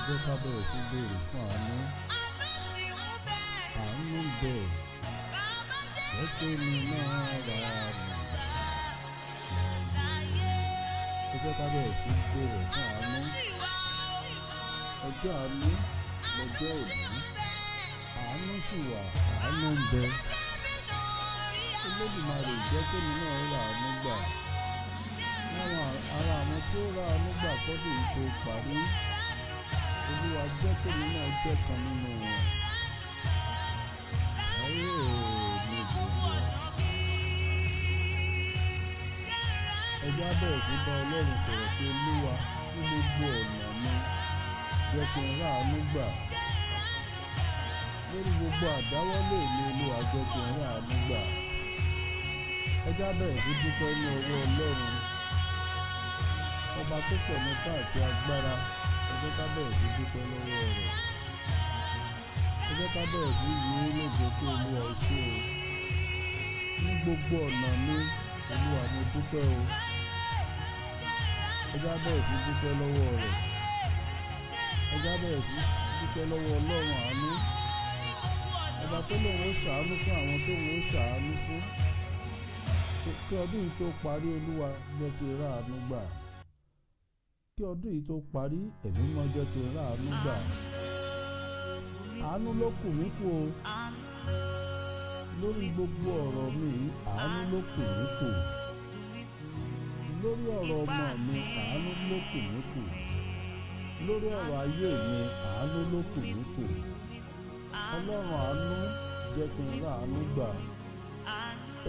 Jẹ́ ká bẹ̀rẹ̀ sí béèrè fún àánú. Àánú ń bẹ. Jẹ́ kémi náà ra àánú gbà láyé. Ẹ jẹ́ ká bẹ̀rẹ̀ sí béèrè fún àánú. Ọjọ́ àánú lọ́jọ́ òní. Àánú sì wà, àánú ń bẹ. Olódùmarè, jẹ́ kémi náà ra àánú gbà. Láwọn ara àwọn tí ó ra àánú gbà kọ́dún yìí tó parí. Olúwa, jẹ́ kémi náà jẹ́ kan nínú wọn. Ayé mi gbogbo. Ẹ jẹ́ á bẹ̀rẹ̀ sí bá Ọlọ́run sọ̀rọ̀ pé, Olúwa, ní gbogbo ọ̀nà mi, jẹ́ kí n rá àánú gbà. Lórí gbogbo àdáwọ́lé mi, Olúwa, jẹ́ kí n rá àánú gbà. Ẹ jẹ́ á bẹ̀rẹ̀ sí dúpẹ́ ní ọwọ́ Ọlọ́run. Ọba tó pọ̀ nípá àti agbára, ẹ jẹ́ ká bẹ̀rẹ̀ sí dúpẹ́ lọ́wọ́ rẹ̀. Ẹ jẹ́ ká bẹ̀rẹ̀ sí yìn ín lógo pé, Olúwa, o ṣé o. Ní gbogbo ọ̀nà mi, Olúwa, mo dúpẹ́ o. Ẹ jẹ́ á bẹ̀rẹ̀ sí dúpẹ́ lọ́wọ́ rẹ̀. Ẹ jẹ́ á bẹ̀rẹ̀ sí dúpẹ́ lọ́wọ́ Ọlọ́run àánú. Ọba tó lóun ó ṣàánú fún àwọn tóun ó ṣàánú fún. Kí ọdún yìí tó parí, Olúwa, jẹ́ kí n rá àánú gbà. Kí ọdún yìí tó parí, Ẹ̀mí Mímọ́, jẹ́ kí n rá àánú gbà. Àánú ló kù mí kù o. Lórí gbogbo ọ̀rọ̀ mi, àánú ló kù mí kù. Lórí ọ̀rọ̀ ọmọ mi, àánú ló kù mí kù. Lórí ọ̀rọ̀ ayé mi, àánú ló kù mí kù. Ọlọ́run àánú, jẹ́ kí n rá àánú gbà.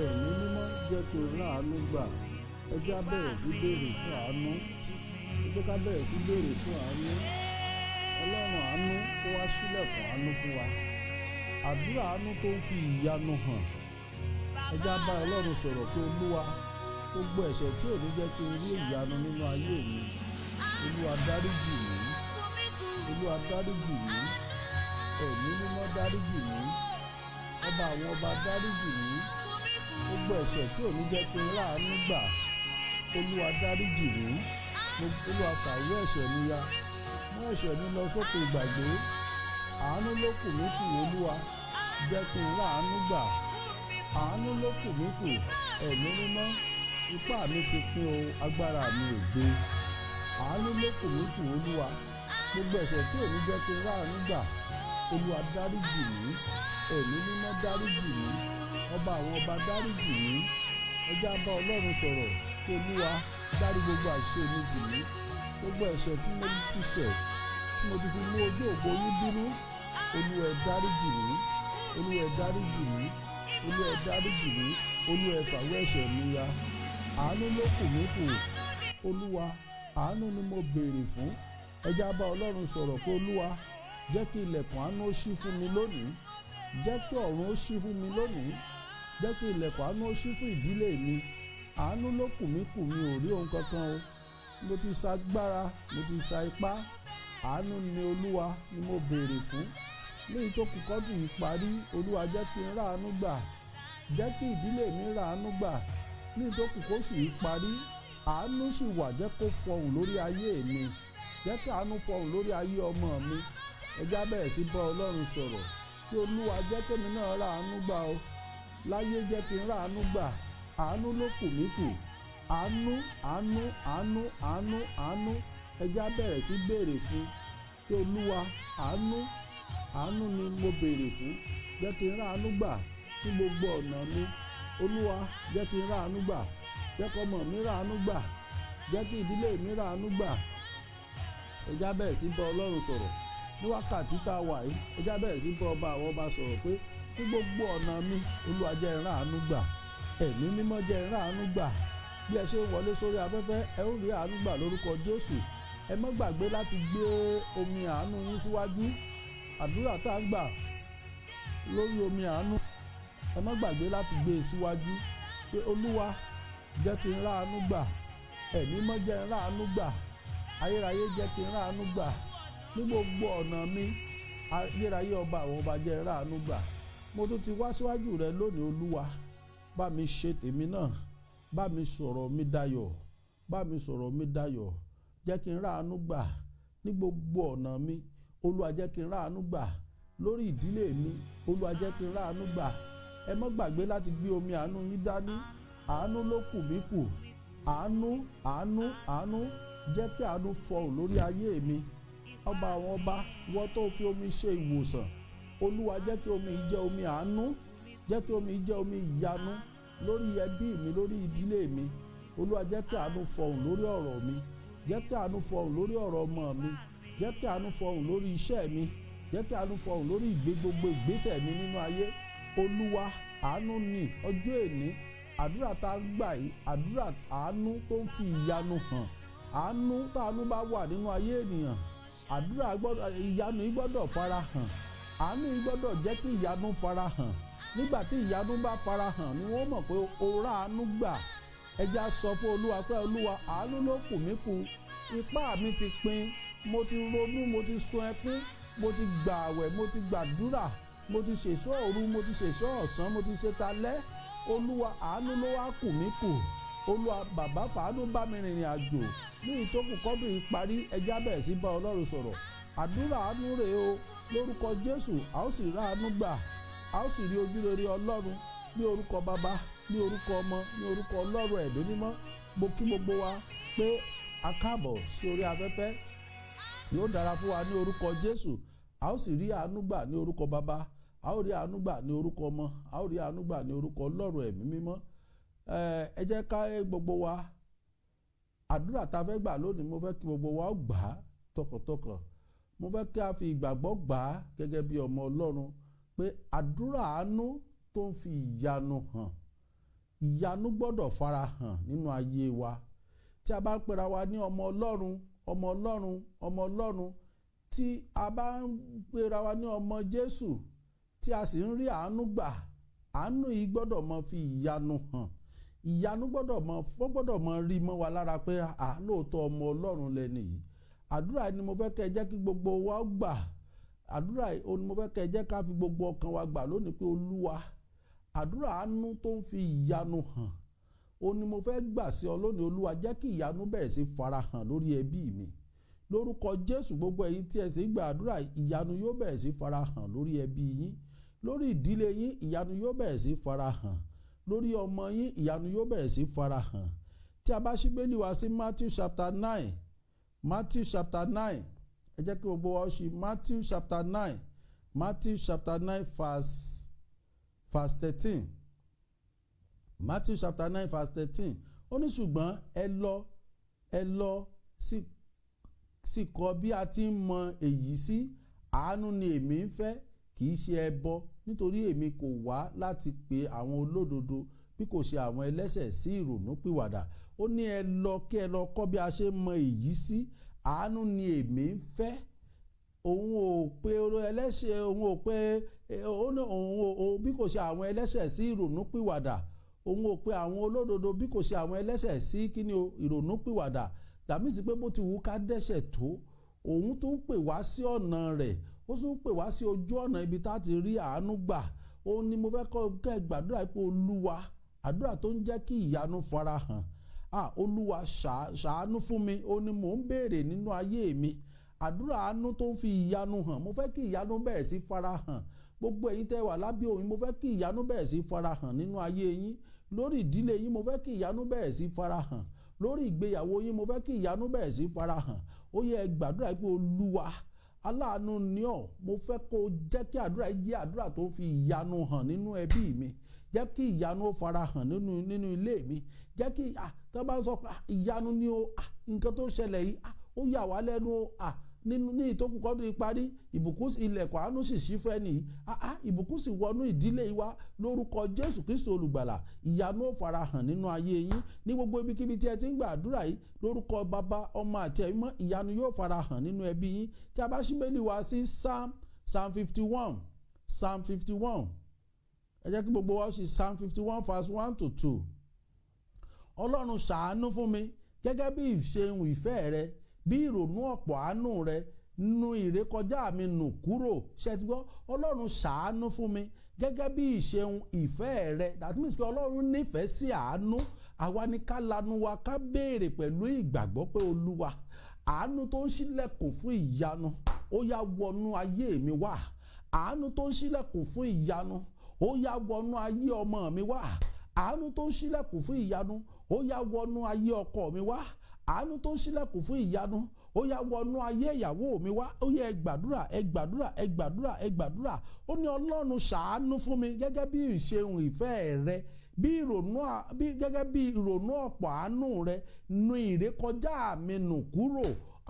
Ẹ̀mí Mímọ́, jẹ́ kí n rá àánú gbà. Ẹ jẹ́ á bẹ̀rẹ̀ sí béèrè fún àánú. Ẹ jẹ́ ká bẹ̀rẹ̀ sí béèrè fún àánú. Ọlọ́run àánú kó wá ṣílẹ̀kùn àánú fún wa. Àdúrà àánú tó ń fi ìyanu hàn. Ẹ jẹ́ á bá Ọlọ́run sọ̀rọ̀ pé, Olúwa, gbogbo ẹ̀ṣẹ̀ tí ò ní jẹ́ kí n rí ìyanu nínú ayé mi, Olúwa, dáríjì mí. Olúwa, dáríjì mí. Ẹ̀mí Mímọ́, dáríjì mí. Ọba àwọn ọba, dáríjì mí. Gbogbo ẹ̀ṣẹ̀ tí ò ní jẹ́ kí n ráàánú gbà, Olúwa, dáríjì mí. Olúwa, fàwé ẹ̀ṣẹ̀ mi ya, mú ẹ̀ṣẹ̀ mi lọ sókè ìgbàgbé. Àánú ló kù mí kù. Olúwa, jẹ́ kí n ráàánú gbà. Àánú ló kù mí kù. Ẹ̀mí Mímọ́, ipá mi ti pín o, agbára mi ò gbé. Àánú ló kù mí kù. Olúwa, gbogbo ẹ̀ṣẹ̀ tí ò ní jẹ́ kí n ráàánú gbà, Olúwa, dáríjì mí. Ẹ̀mí Mímọ́, dáríjì mí. Ọba àwọn ọba, dáríjì mí. Ẹ jẹ́ á bá Ọlọ́run sọ̀rọ̀ kí Olúwa dárí gbogbo àṣìṣe mi jì mí. Gbogbo ẹ̀ṣẹ̀ tí mo ti ṣẹ̀, tí mo ti fi mú ojú ògo yín bínú, Olúwa, ẹ dáríjì mí. Olúwa, ẹ dáríjì mí. Olúwa, ẹ dáríjì mí. Olúwa, ẹ fàwé ẹ̀ṣẹ̀ mi ya. Àánú ló kù mí kù. Olúwa, àánú ni mo béèrè fún. Ẹ jẹ́ á bá Ọlọ́run sọ̀rọ̀ pé, Olúwa, jẹ́ kí ilẹ̀kùn àánú ó ṣí fún mi lónìí. Jẹ́ kí ọ̀run ó ṣí fún mi lónìí. Jẹ́ kí ilẹ̀kùn àánú ó ṣí fún ìdílé mi. Àánú ló kù mí kù. Mi ò rí ohun kankan o. Mo ti sa agbára, mo ti sa ipá. Àánú ni, Olúwa, ni mo béèrè fún. Léyìí tó kù kọ́dún yìí parí, Olúwa, jẹ́ kí n ráàánú gbà. Jẹ́ kí ìdílé mi ráàánú gbà. Léyìí tó kù kóṣù yìí parí, àánú sì wà, jẹ́ kó fọhùn lórí ayé mi. Jẹ́ kí àánú fọhùn lórí ayé ọmọ mi. Ẹ jẹ́ á bẹ̀rẹ̀ sí bá Ọlọ́run sọ̀rọ̀ kí Olúwa, jẹ́ kémi náà ráàánú gbà o. Láyé, jẹ́ kí n ráàánú gbà. Àánú ló kù mí kù. Àánú, àánú, àánú, àánú, àánú. Ẹ jẹ́ á bẹ̀rẹ̀ sí béèrè fún kí Olúwa, àánú, àánú ni mo béèrè fún. Jẹ́ kí n ráàánú gbà ní gbogbo ọ̀nà mi. Olúwa, jẹ́ kí n ráàánú gbà. Jẹ́ kọ́mọ mi ráàánú gbà. Jẹ́ kí ìdílé mi ráàánú gbà. Ẹ jẹ́ á bẹ̀rẹ̀ sí bá Ọlọ́run sọ̀rọ̀ ní wákàtí tá a wà yìí. Ẹ jẹ́ á bẹ̀rẹ̀ sí bá ọba àwọn ọba sọ̀rọ̀ pé, ní gbogbo ọ̀nà mi, Olúwa, jẹ́ n ráàánú gbà. Ẹ̀mí Mímọ́, jẹ́ n ráàánú gbà. Bí ẹ ṣe ń wọlé sórí afẹ́fẹ́, ẹ ó rí àánú gbà lórúkọ Jésù. Ẹ má gbàgbé láti gbé omi àánú yín síwájú. Àdúrà tá a ń gbà lórí omi àánú, ẹ má gbàgbé láti gbé e síwájú pé, Olúwa, jẹ́ kí n ráàánú gbà. Ẹ̀mí Mímọ́, jẹ́ n ráàánú gbà. Ayérayé, jẹ́ kí n ráàánú gbà ní gbogbo ọ̀nà mi. Ayérayé, ọba àwọn ọba, jẹ́ n ráàánú gbà. Mo tún ti wá síwájú rẹ lónìí. Olúwa, bá mi ṣe tèmi náà. Bá mi sọ̀rọ̀ mi dayọ̀. Bá mi sọ̀rọ̀ mi dayọ̀. Jẹ́ kí n ráàánú gbà. ní gbogbo ọ̀nà mi. Olúwa, jẹ́ kí n ráàánú gbà lórí ìdílé mi. Olúwa, jẹ́ kí n ráàánú gbà. Ẹ má gbàgbé láti gbé omi àánú yín dání. Àánú ló kù mí kù. Àánú, àánú, àánú, jẹ́ kí àánú fọhùn lórí ayé mi. Ọba àwọn ọba, wọ́n tó fi omi ṣe ìwòsàn, Olúwa, jẹ́ kí omi yìí jẹ́ omi àánú, jẹ́ kí omi yìí jẹ́ omi ìyanu lórí ẹbí mi, lórí ìdílé mi. Olúwa, jẹ́ kí àánú fọhùn lórí ọ̀rọ̀ mi, jẹ́ kí àánú fọhùn lórí ọ̀rọ̀ ọmọ mi, jẹ́ kí àánú fọhùn lórí iṣẹ́ mi, jẹ́ kí àánú fọhùn lórí ìgbé gbogbo ìgbésẹ̀ mi nínú ayé. Olúwa, àánú ni ọjọ́ èní. Àdúrà tá a gbà yìí, àdúrà àánú tó ń fi ìyanu hàn. Àánú, táànú bá wà nínú ayé ènìyàn, àdúrà gbọ́dọ̀, ìyanu yìí gbọ́dọ̀ fara hàn. Àánú yìí gbọ́dọ̀ jẹ́ kí ìyanu fara hàn. Nígbà tí ìyanu bá fara hàn ni wọ́n mọ̀ pé o ráàánú gbà. Ẹ já sọ fún Olúwa pé, Olúwa, àánú ló kù mí kù. Ipá mi ti pin. Mo ti ronú, mo ti sun ẹkún, mo ti gbà àwẹ̀, mo ti gbàdúrà, mo ti ṣèṣọ́ òru, mo ti ṣèṣọ́ ọ̀sán, mo ti ṣe talẹ́. Olúwa, àánú ló wá kù mí kù. Olúwa bàbá, fàánú bá mi rìnrìn àjò ní ìtókù kọ́dún yìí parí. Ẹ já bẹ̀rẹ̀ sí bá Ọlọ́run sọ̀rọ̀. Àdúrà àánú rèé o. Lórúkọ Jésù, a ó sì ráàánú gbà, a ó sì rí ojúrere Ọlọ́run. Ní orúkọ Bàbá, ní orúkọ Ọmọ, ní orúkọ Ọlọ́run Ẹ̀mí Mímọ́, mo kí gbogbo wa pé a káàbọ̀ sí orí afẹ́fẹ́. Yóò dára fún wa ní orúkọ Jésù. A ó sì rí àánú gbà ní orúkọ Bàbá, a ó rí àánú gbà ní orúkọ Ọmọ, a ó rí àánú gbà ní orúkọ Ọlọ́run Ẹ̀mí Mímọ́. Ẹ jẹ́ ká gbogbo wa, àdúrà tá a fẹ́ gbà lónìí, mo fẹ́ kí gbogbo wa ó gbà á tọkàntọkàn. Mo fẹ́ kí a fi ìgbàgbọ́ gbà á gẹ́gẹ́ bí ọmọ Ọlọ́run pé àdúrà àánú tó ń fi ìyanu hàn, ìyanu gbọ́dọ̀ fara hàn nínú ayé wa. Tí a bá ń pera wa ní ọmọ Ọlọ́run, ọmọ Ọlọ́run, ọmọ Ọlọ́run, tí a bá ń pera wa ní ọmọ Jésù, tí a sì ń rí àánú gbà, àánú yìí gbọ́dọ̀ mọ fi ìyanu hàn. Ìyanu gbọ́dọ̀ mọ, wọ́n gbọ́dọ̀ mọ rí mọ́ wa lára pé à lóòótọ́, ọmọ Ọlọ́run lẹni yìí. Àdúrà ni mo fẹ́ kẹ́ ẹ jẹ́ kí gbogbo wa gbà. Àdúrà ni mo fẹ́ kẹ́ ẹ jẹ́ ká fi gbogbo ọkàn wa gbà lónìí pé, Olúwa, àdúrà àánú tó ń fi ìyanu hàn, ó ní mo fẹ́ gbà sí ọ lónìí. Olúwa, jẹ́ kí ìyanu bẹ̀rẹ̀ sí farahàn lórí ẹbí mi. Lórúkọ Jésù, gbogbo ẹ̀yin tí ẹ sì gbà àdúrà, ìyanu yóò bẹ̀rẹ̀ sí farahàn lórí ẹbí yín, lórí ìdílé yín. Ìyanu yóò bẹ̀rẹ̀ sí farahàn lórí ọmọ yín. Ìyanu yóò bẹ̀rẹ̀ sí farahàn. Tí a bá ṣí Bíbélì wá sí Matthew chapter 9, Matthew chapter 9, ẹ jẹ́ kí gbogbo wa ṣí Matthew chapter 9, Matthew chapter 9 verse 13, Matthew chapter 9 verse 13. Ó ní, "Ṣùgbọ́n ẹ lọ, ẹ lọ sì kọ́ bí a ti ń mọ èyí sí: àánú ni èmi ń fẹ́, kì í ṣe ẹbọ, nítorí èmi kò wá láti pe àwọn olódodo, bí kò ṣe àwọn ẹlẹ́ṣẹ̀ sí ìrònúpìwàdà." Ó ní ẹ lọ, kí ẹ lọ kọ́ bí a ṣe mọ èyí sí: àánú ni èmi ń fẹ́. Òun ò pe ẹlẹ́ṣẹ̀, òun ò pe, ó ní òun ò, bí kò ṣe àwọn ẹlẹ́ṣẹ̀ sí ìrònúpìwàdà. Òun ò pe àwọn olódodo, bí kò ṣe àwọn ẹlẹ́ṣẹ̀ sí kíni o? Ìrònúpìwàdà. Tàbí sí pé bó ti wù ká dẹ́ṣẹ̀ tó, òun tún pè wá sí ọ̀nà rẹ̀, ó tún pè wá sí ojú ọ̀nà ibi tá a ti rí àánú gbà. Òun ni mo fẹ́ kọ́ kẹ́ gbàdúrà pé, Olúwa, àdúrà tó ń jẹ́ kí ìyanu farahàn, ah, Olúwa, ṣàánú fún mi. Ó ní mò ń béèrè nínú ayé mi. Àdúrà àánú tó ń fi ìyanu hàn, mo fẹ́ kí ìyanu bẹ̀rẹ̀ sí farahàn. Gbogbo ẹ̀yin tẹ́ wà lábẹ́ òun, mo fẹ́ kí ìyanu bẹ̀rẹ̀ sí farahàn nínú ayé yín, lórí ìdílé yín. Mo fẹ́ kí ìyanu bẹ̀rẹ̀ sí farahàn lórí ìgbéyàwó yín. Mo fẹ́ kí ìyanu bẹ̀rẹ̀ sí farahàn. Ó yẹ gbàdúrà pé, Olúwa, aláàánú ni ọ́, mo fẹ́ kó jẹ́ kí àdúrà yìí jẹ́ àdúrà tó ń fi ìyanu hàn nínú ẹbí mi. Jẹ́ kí ìyanu ó farahàn nínú ilé mi. Jẹ́ kí tó bá sọ pé ìyanu ni o, nǹkan tó ṣẹlẹ̀ yìí, ó yà wá lẹ́nu o. Nínú ní ìtókù kọ́dún ìparí, ìbùkún, ilẹ̀kùn àánú sì ṣí fẹ́ nìyí, ìbùkún sì wọnú ìdílé wa. Lórúkọ Jésù Kristo Olùgbàlà, ìyanu ó farahàn nínú ayé yín ní gbogbo ibikíbi tí ẹ ti ń gbà àdúrà yìí. Lórúkọ Bàbá, Ọmọ àti Ẹ̀mí Mímọ́, ìyanu yóò farahàn nínú ẹbí yín. Tí a bá ṣí Bíbélì wá sí Psalm 51, Psalm 51, ẹ jẹ́ kí gbogbo wa ṣí Psalm 51 verse 1 to 2. Ọlọ́run, ṣàánú fún mi gẹ́gẹ́ bí ìṣeun ìfẹ́ rẹ, bí ìrònú ọ̀pọ̀ àánú rẹ, nu ìrékọjá mi nù kúrò. Ṣe ti gbọ́? Ọlọ́run, ṣàánú fún mi gẹ́gẹ́ bí ìṣeun ìfẹ́ rẹ. That means pé Ọlọ́run nífẹ̀ẹ́ sí àánú. Àwa ni ká lanu wa, ká béèrè pẹ̀lú ìgbàgbọ́ pé, Olúwa, Àánú tó ń ṣílẹ̀kùn fún ìyanu, ó yá wọnú ayé mi wá. Àánú tó ń ṣílẹ̀kùn fún ìyanu, ó yá wọnú ayé ọmọ mi wá. Àánú tó ń ṣílẹ̀kùn fún ìyanu, ó yá wọnú ayé ọkọ mi wá. Àánú tó ń ṣílẹ̀kùn fún ìyanu, ó yá wọnú ayé ìyàwó mi wá. Ó yẹ, ẹ gbàdúrà, ẹ gbàdúrà, ẹ gbàdúrà, ẹ gbàdúrà. Ó ní, Ọlọ́run, ṣàánú fún mi gẹ́gẹ́ bí ìṣeun ìfẹ́ rẹ, bí ìrònú bí gẹ́gẹ́ bí ìrònú ọ̀pọ̀ àánú rẹ, nu ìrékọjá mi nù kúrò.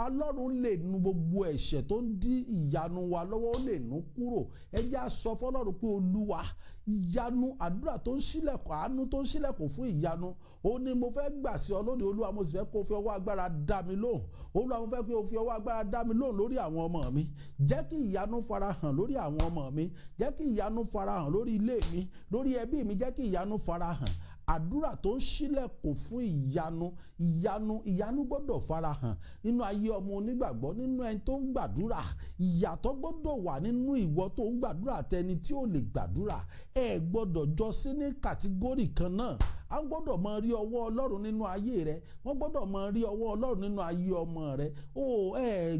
Ọlọ́run lè nu gbogbo ẹ̀ṣẹ̀ tó ń dí ìyanu wa lọ́wọ́, ó lè nu kúrò. Ẹ jẹ́ á sọ fọlọ́run pé, Olúwa, ìyanu, àdúrà tó ń ṣílẹ̀kùn, àánú tó ń ṣílẹ̀kùn fún ìyanu, ó ní mo fẹ́ gbà sí ọ lónìí. Olúwa, mo sì fẹ́ kó o fi ọwọ́ agbára dá mi lóhùn. Olúwa, mo fẹ́ kó o fi ọwọ́ agbára dá mi lóhùn lórí àwọn ọmọ mi. Jẹ́ kí ìyanu farahàn lórí àwọn ọmọ mi. Jẹ́ kí ìyanu farahàn lórí ilé mi, lórí ẹbí mi. Jẹ́ kí ìyanu farahàn. Àdúrà tó ń ṣílẹ̀kùn fún ìyanu, ìyanu, ìyanu gbọ́dọ̀ farahàn nínú ayé ọmọ onígbàgbọ́, nínú ẹni tó ń gbàdúrà. Ìyàtọ̀ gbọ́dọ̀ wà nínú ìwọ tó ń gbàdúrà àtẹni tí ò lè gbàdúrà. Ẹ gbọ́dọ̀ jọ sí ní category kan náà. A gbọ́dọ̀ máa rí ọwọ́ Ọlọ́run nínú ayé rẹ, wọ́n gbọ́dọ̀ máa rí ọwọ́ Ọlọ́run nínú ayé ọmọ rẹ. Ó ẹ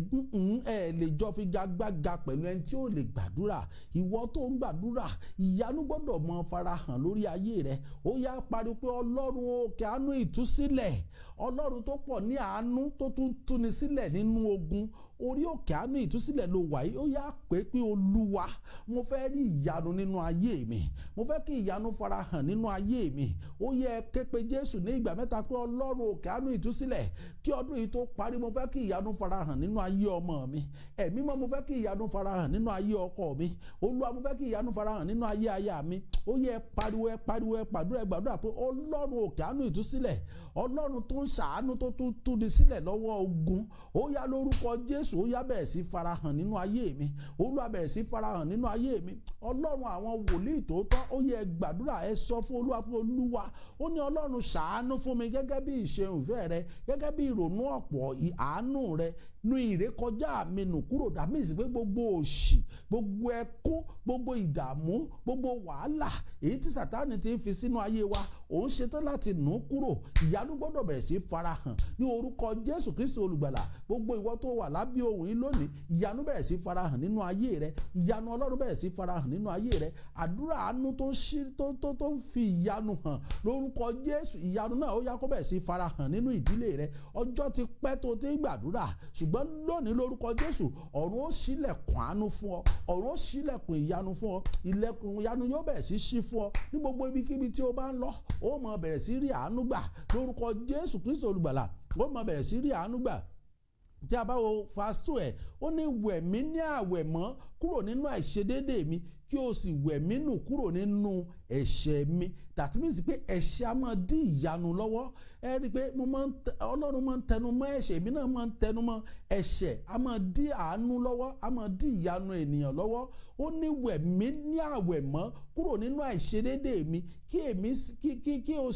ẹ lè jọ fi gagbága pẹ̀lú ẹni tí ó lè gbàdúrà. Ìwọ tó ń gbàdúrà, ìyanu gbọ́dọ̀ máa farahàn lórí ayé rẹ. Ó yá, pariwo pé, Ọlọ́run òkè àánú ìtúsílẹ̀, Ọlọ́run tó pọ̀ ní àánú, tó tún túni sílẹ̀ nínú ogun, orí òkè àánú ìtúsílẹ̀ ló wà yìí. Ó yá, pé Olúwa, mo fẹ́ rí ìyanu nínú ayé mi, mo fẹ́ kí ìyanu farahàn nínú ayé mi. Ó yẹ ké pe Jésù ní ìgbà mẹ́ta pé, Ọlọ́run òkè àánú ìtúsílẹ̀, kí ọdún yìí tó parí, mo fẹ́ kí ìyanu farahàn nínú ayé ọmọ mi. Ẹ̀mí mọ́, mo fẹ́ kí ìyanu farahàn nínú ayé ọkọ mi. Olúwa, mo fẹ́ kí ìyanu farahàn nínú ayé aya mi. Ó yẹ pariwo, ẹ pariwo, ẹ pàdúrà, ẹ gbàdúrà pé, Ọlọ́run òkè àánú ìtúsílẹ̀, Ọlọ́run tó ń ṣàánú, tó tún túni sílẹ̀ lọ́wọ́ ogun, ó yá, lórúkọ Jésù, ó yá, bẹ̀rẹ̀ sí farahàn nínú ayé mi. Olúwa, bẹ̀rẹ̀ sí farahàn nínú ayé mi. Ọlọ́run àwọn wòlíì tòótọ́, ó yẹ gbàdúrà. Ẹ sọ fún Olúwa pé, Olúwa, ó ní, Ọlọ́run, ṣàánú fún mi gẹ́gẹ́ bí ìṣeun ìfẹ́ rẹ, gẹ́gẹ́ bí ìrònú ọ̀pọ̀ àánú rẹ, nu ìrékọjá mi nù kúrò. Dàmí ìsìn pé gbogbo òṣì, gbogbo ẹkún, gbogbo ìdààmú, gbogbo wàhálà èyí tí Sàtáni ti ń fi sínú ayé wa, òun ṣetán láti nù ú kúrò. Ìyanu gbọ́dọ̀ bẹ̀rẹ̀ sí farahàn ní orúkọ Jésù Kristi olùgbàlà. Gbogbo ìwọ tó wà lábẹ́ ohùn yìí lónìí, ìyanu bẹ̀rẹ̀ sí farahàn nínú ayé rẹ. Ìyanu Ọlọ́run bẹ̀rẹ̀ sí farahàn nínú ayé rẹ. Àdúrà àánú tó ń ṣí tó ń fi ìyanu hàn, lórúkọ Jésù, ìyanu náà, ó yá, kó bẹ̀rẹ̀ sí farahàn nínú ìdílé rẹ. Ọjọ́ ti pẹ́ tó ti ń gbàdúrà, ṣùgbọ́n lónìí, lórúkọ Jésù, ọ̀run ó ṣílẹ̀kùn àánú fún ọ, ọ̀run ó ṣílẹ̀kùn ìyanu fún ọ. Ilẹ̀kùn ìyanu yóò bẹ̀rẹ̀ sí ṣí fún ọ ní gbogbo ibikíbi tí o bá ń lọ. Ó máa bẹ̀rẹ̀ sí rí àánú gbà lórúkọ Jésù Kristi olùgbàlà. Ó máa bẹ̀rẹ̀ sí rí àánú gbà. Tí a bá wo verse 2 ẹ̀, ó ní, wẹ̀ mí ní àwẹ̀mọ́ kúrò nínú àìṣedéédé mi, kí o sì wẹ̀ mí nù kúrò nínú ẹ̀ṣẹ̀ mi. That means pé ẹ̀ṣẹ̀ á máa dí ìyanu lọ́wọ́. Ẹ rí i pé mo máa ń Ọlọ́run máa ń tẹnu mọ́ ẹ̀ṣẹ̀, èmi náà máa ń tẹnu mọ́ ẹ̀ṣẹ̀. Á máa dí àánú lọ́wọ́, á máa dí ìyanu ènìyàn lọ́wọ́. Ó ní, wẹ̀ mí ní àwẹ̀mọ́ kúrò nínú àìṣedéédé mi, kí èmi kí kí kí o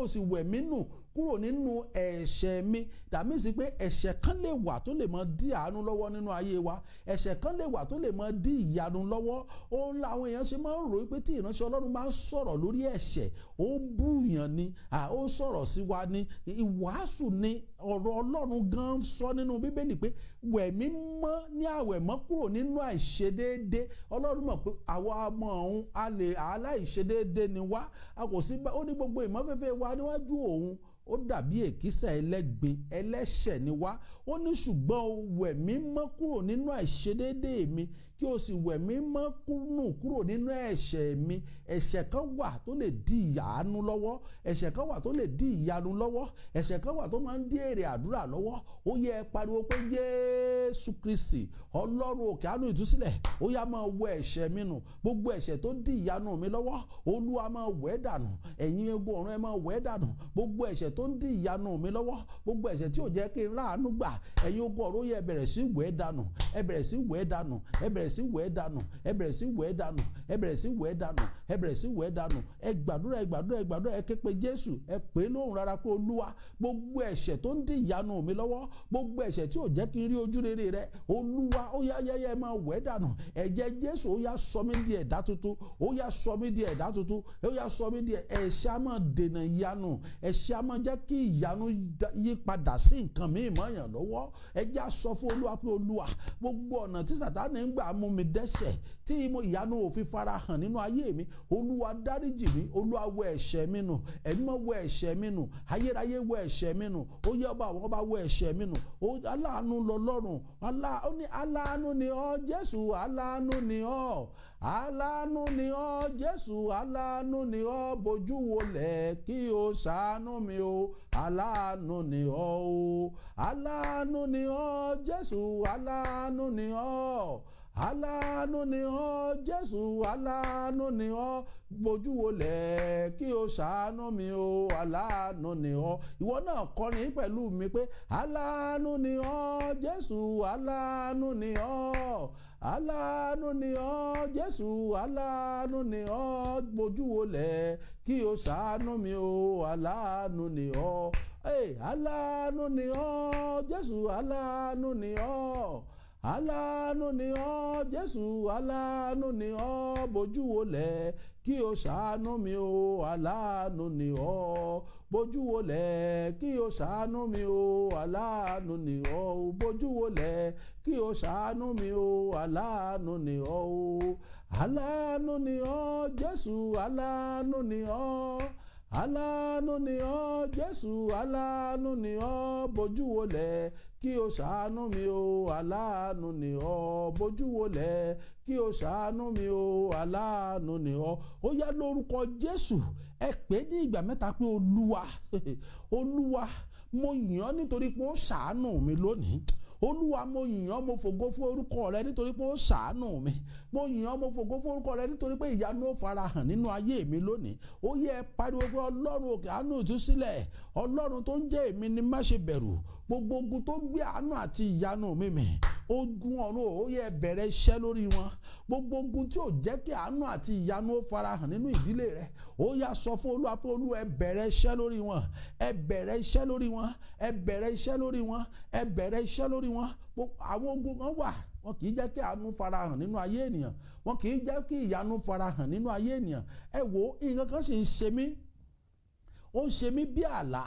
sì wẹ̀ mí nù kúrò nínú ẹ̀ṣẹ̀ mi. That means pé ẹ̀ṣẹ̀ kan lè wà tó lè máa dí àánú lọ́wọ́ nínú ayé wa. Ẹ̀ṣẹ̀ kan lè wà tó lè máa dí ìyanu lọ́wọ́. Òun làwọn èèyàn ṣe máa ń rò pé tí ìránṣẹ́ Ọlọ́run máa ń sọ̀rọ̀ lórí ẹ̀ṣẹ̀, ó ń búyàn ni, ó ń sọ̀rọ̀ sí wa ni. Ìwàásù ni. Ọ̀rọ̀ Ọlọ́run gan sọ nínú Bíbélì pé, wẹ̀ mí mọ́ ní àwẹ̀mọ́ kúrò nínú àìṣedéédé. Ọlọ́run mọ̀ pé àwa ọmọ òun a lè aláìṣedéédé ni wá, a kò sí. Ó ní gbogbo ìmọ́fẹ́fẹ́ wa níwájú òun, ó dàbí èkísà ẹlẹ́gbin. Ẹlẹ́ṣẹ̀ ni wá. Ó ní, ṣùgbọ́n wẹ̀ mí mọ́ kúrò nínú àìṣedéédé mi, kí o sì wẹ̀ mí mọ́ nù kúrò nínú ẹ̀ṣẹ̀ mi. Ẹ̀ṣẹ̀ kan wà tó lè dí ìyanu lọ́wọ́. Ẹ̀ṣẹ̀ kan wà tó lè dí ìyanu lọ́wọ́. Ẹ̀ṣẹ̀ kan wà tó máa ń dí èrè àdúrà lọ́wọ́. Ó yẹ pariwo pé, Jésù Kristi, Ọlọ́run òkè àánú ìtúsílẹ̀, ó yá, máa wẹ ẹ̀ṣẹ̀ mi nù. Gbogbo ẹ̀ṣẹ̀ tó dí ìyanu mi lọ́wọ́, Olúwa, máa wẹ̀ dànù. Ẹ̀yin egun ọ̀run, ẹ máa wẹ̀ dànù. Gbogbo ẹ̀ṣẹ̀ tó ń dí ìyanu mi lọ́wọ́, gbogbo ẹ̀ṣẹ̀ tí ò jẹ́ kí n ráàánú gbà, ẹ̀yin ogun ọ̀run, yẹ bẹ̀rẹ̀ sí wẹ̀ dànù. Ẹ bẹ̀rẹ̀ sí wẹ̀ dànù. Ẹ bẹ̀rẹ̀ sí wẹ̀ dànù. Ẹ bẹ̀rẹ̀ sí wẹ̀ dànù. Ẹ bẹ̀rẹ̀ sí wẹ̀ dànù. Ẹ bẹ̀rẹ̀ sí wẹ̀ dànù. Ẹ gbàdúrà, ẹ gbàdúrà, ẹ gbàdúrà. Ẹ ké pe Jésù, ẹ pè é lóhùn rárá pé, Olúwa, gbogbo ẹ̀ṣẹ̀ tó ń dí ìyanu mi lọ́wọ́, gbogbo ẹ̀ṣẹ̀ tí ò jẹ́ kí n rí ojú rere rẹ, Olúwa, ó yá yá yá, ẹ máa wẹ̀ dànù. Ẹ̀jẹ̀ Jésù, ó yá, sọ mí di ẹ̀dá tuntun. Ó yá, sọ mí di ẹ̀dá tuntun. Ó yá, sọ mí di. Ẹ̀ṣẹ̀ á máa dènà ìyanu. Ẹ̀ṣẹ̀ á máa jẹ́ kí ìyanu yí padà sí nǹkan míì mọ́yàn lọ́wọ́. Ẹ jẹ́ á sọ fún Olúwa pé, Olúwa, gbogbo ọ̀nà tí Sàtánì ń gbà mú mi dẹ́ṣẹ̀, tí mo ìyanu ò fi fara hàn nínú ayé mi, Olúwa, dáríjì mi. Olúwa, wẹ ẹ̀ṣẹ̀ mi nù. Ẹ̀mí mọ́, wẹ ẹ̀ṣẹ̀ mi nù. Ayérayé, wẹ ẹ̀ṣẹ̀ mi nù. Ó yẹ, ọba àwọn ọba, wẹ ẹ̀ṣẹ̀ mi nù. Aláàánú lọ́lọ́run. Ó ní, aláàánú ni ọ́, Jésù, aláàánú ni ọ́, aláàánú ni ọ́, Jésù, aláàánú ni ọ́, bójú wolẹ̀ kí o ṣàánú mi o, aláàánú ni ọ́ o. Aláàánú ni ọ́, Jésù, aláàánú ni ọ́, aláàánú ni ọ́, Jésù, aláàánú ni ọ́, bójú wolẹ̀ kí o ṣàánú mi o, aláàánú ni ọ́. Ìwọ náà kọrin pẹ̀lú mi pé, aláàánú ni ọ́, Jésù, aláàánú ni ọ́, aláàánú ni ọ́, Jésù, aláàánú ni ọ́, bójú wolẹ̀ kí o ṣàánú mi o, aláàánú ni ọ́. Hey, aláàánú ni ọ́, Jésù, aláàánú ni ọ́, aláàánú ni ọ́, Jésù, aláàánú ni ọ́, bójú wolẹ̀ kí o ṣàánú mi o, aláàánú ni ọ́. Bójú wolẹ̀ kí o ṣàánú mi o, aláàánú ni ọ́. Bójú wolẹ̀ kí o ṣàánú mi o, aláàánú ni ọ́ o. Aláàánú ni ọ́, Jésù, aláàánú ni ọ́, aláàánú ni ọ́, Jésù, aláàánú ni ọ́, bójú wolẹ̀ kí o ṣàánú mi o, aláàánú ni ọ́. Bójú wolẹ̀ kí o ṣàánú mi o, aláàánú ni ọ́. Ó yá, lórúkọ Jésù, ẹ pè é ní ìgbà mẹ́ta pé, Olúwa, Olúwa, mo yìn ọ́ nítorí pé ó ṣàánú mi lónìí. Olúwa, mo yìn ọ́, mo fògo fún orúkọ rẹ nítorí pé ó ṣàánú mi. Mo yìn ọ́, mo fògo fún orúkọ rẹ nítorí pé ìyanu ó farahàn nínú ayé mi lónìí. Ó yẹ, pariwo pé, Ọlọ́run òkè àánú ìtúsílẹ̀, Ọlọ́run tó ń jẹ́ èmi ni má ṣe bẹ̀rù, gbogbo ogun tó gbé àánú àti ìyanu mi mì, ogun ọ̀run, ó yẹ, bẹ̀rẹ̀ iṣẹ́ lórí wọn. Gbogbo ogun tí ò jẹ́ kí àánú àti ìyanu ó farahàn nínú ìdílé rẹ, ó yá, sọ fún Olúwa pé, Olúwa, ẹ bẹ̀rẹ̀ iṣẹ́ lórí wọn. Ẹ bẹ̀rẹ̀ iṣẹ́ lórí wọn. Ẹ bẹ̀rẹ̀ iṣẹ́ lórí wọn. Ẹ bẹ̀rẹ̀ iṣẹ́ lórí wọn. Àwọn ogun kan wà, wọn kì í jẹ́ kí àánú farahàn nínú ayé ènìyàn, wọn kì í jẹ́ kí ìyanu farahàn nínú ayé ènìyàn. Ẹ wo, nǹkan kan sì ń ṣe mí, ó ń ṣe mí bí àlá.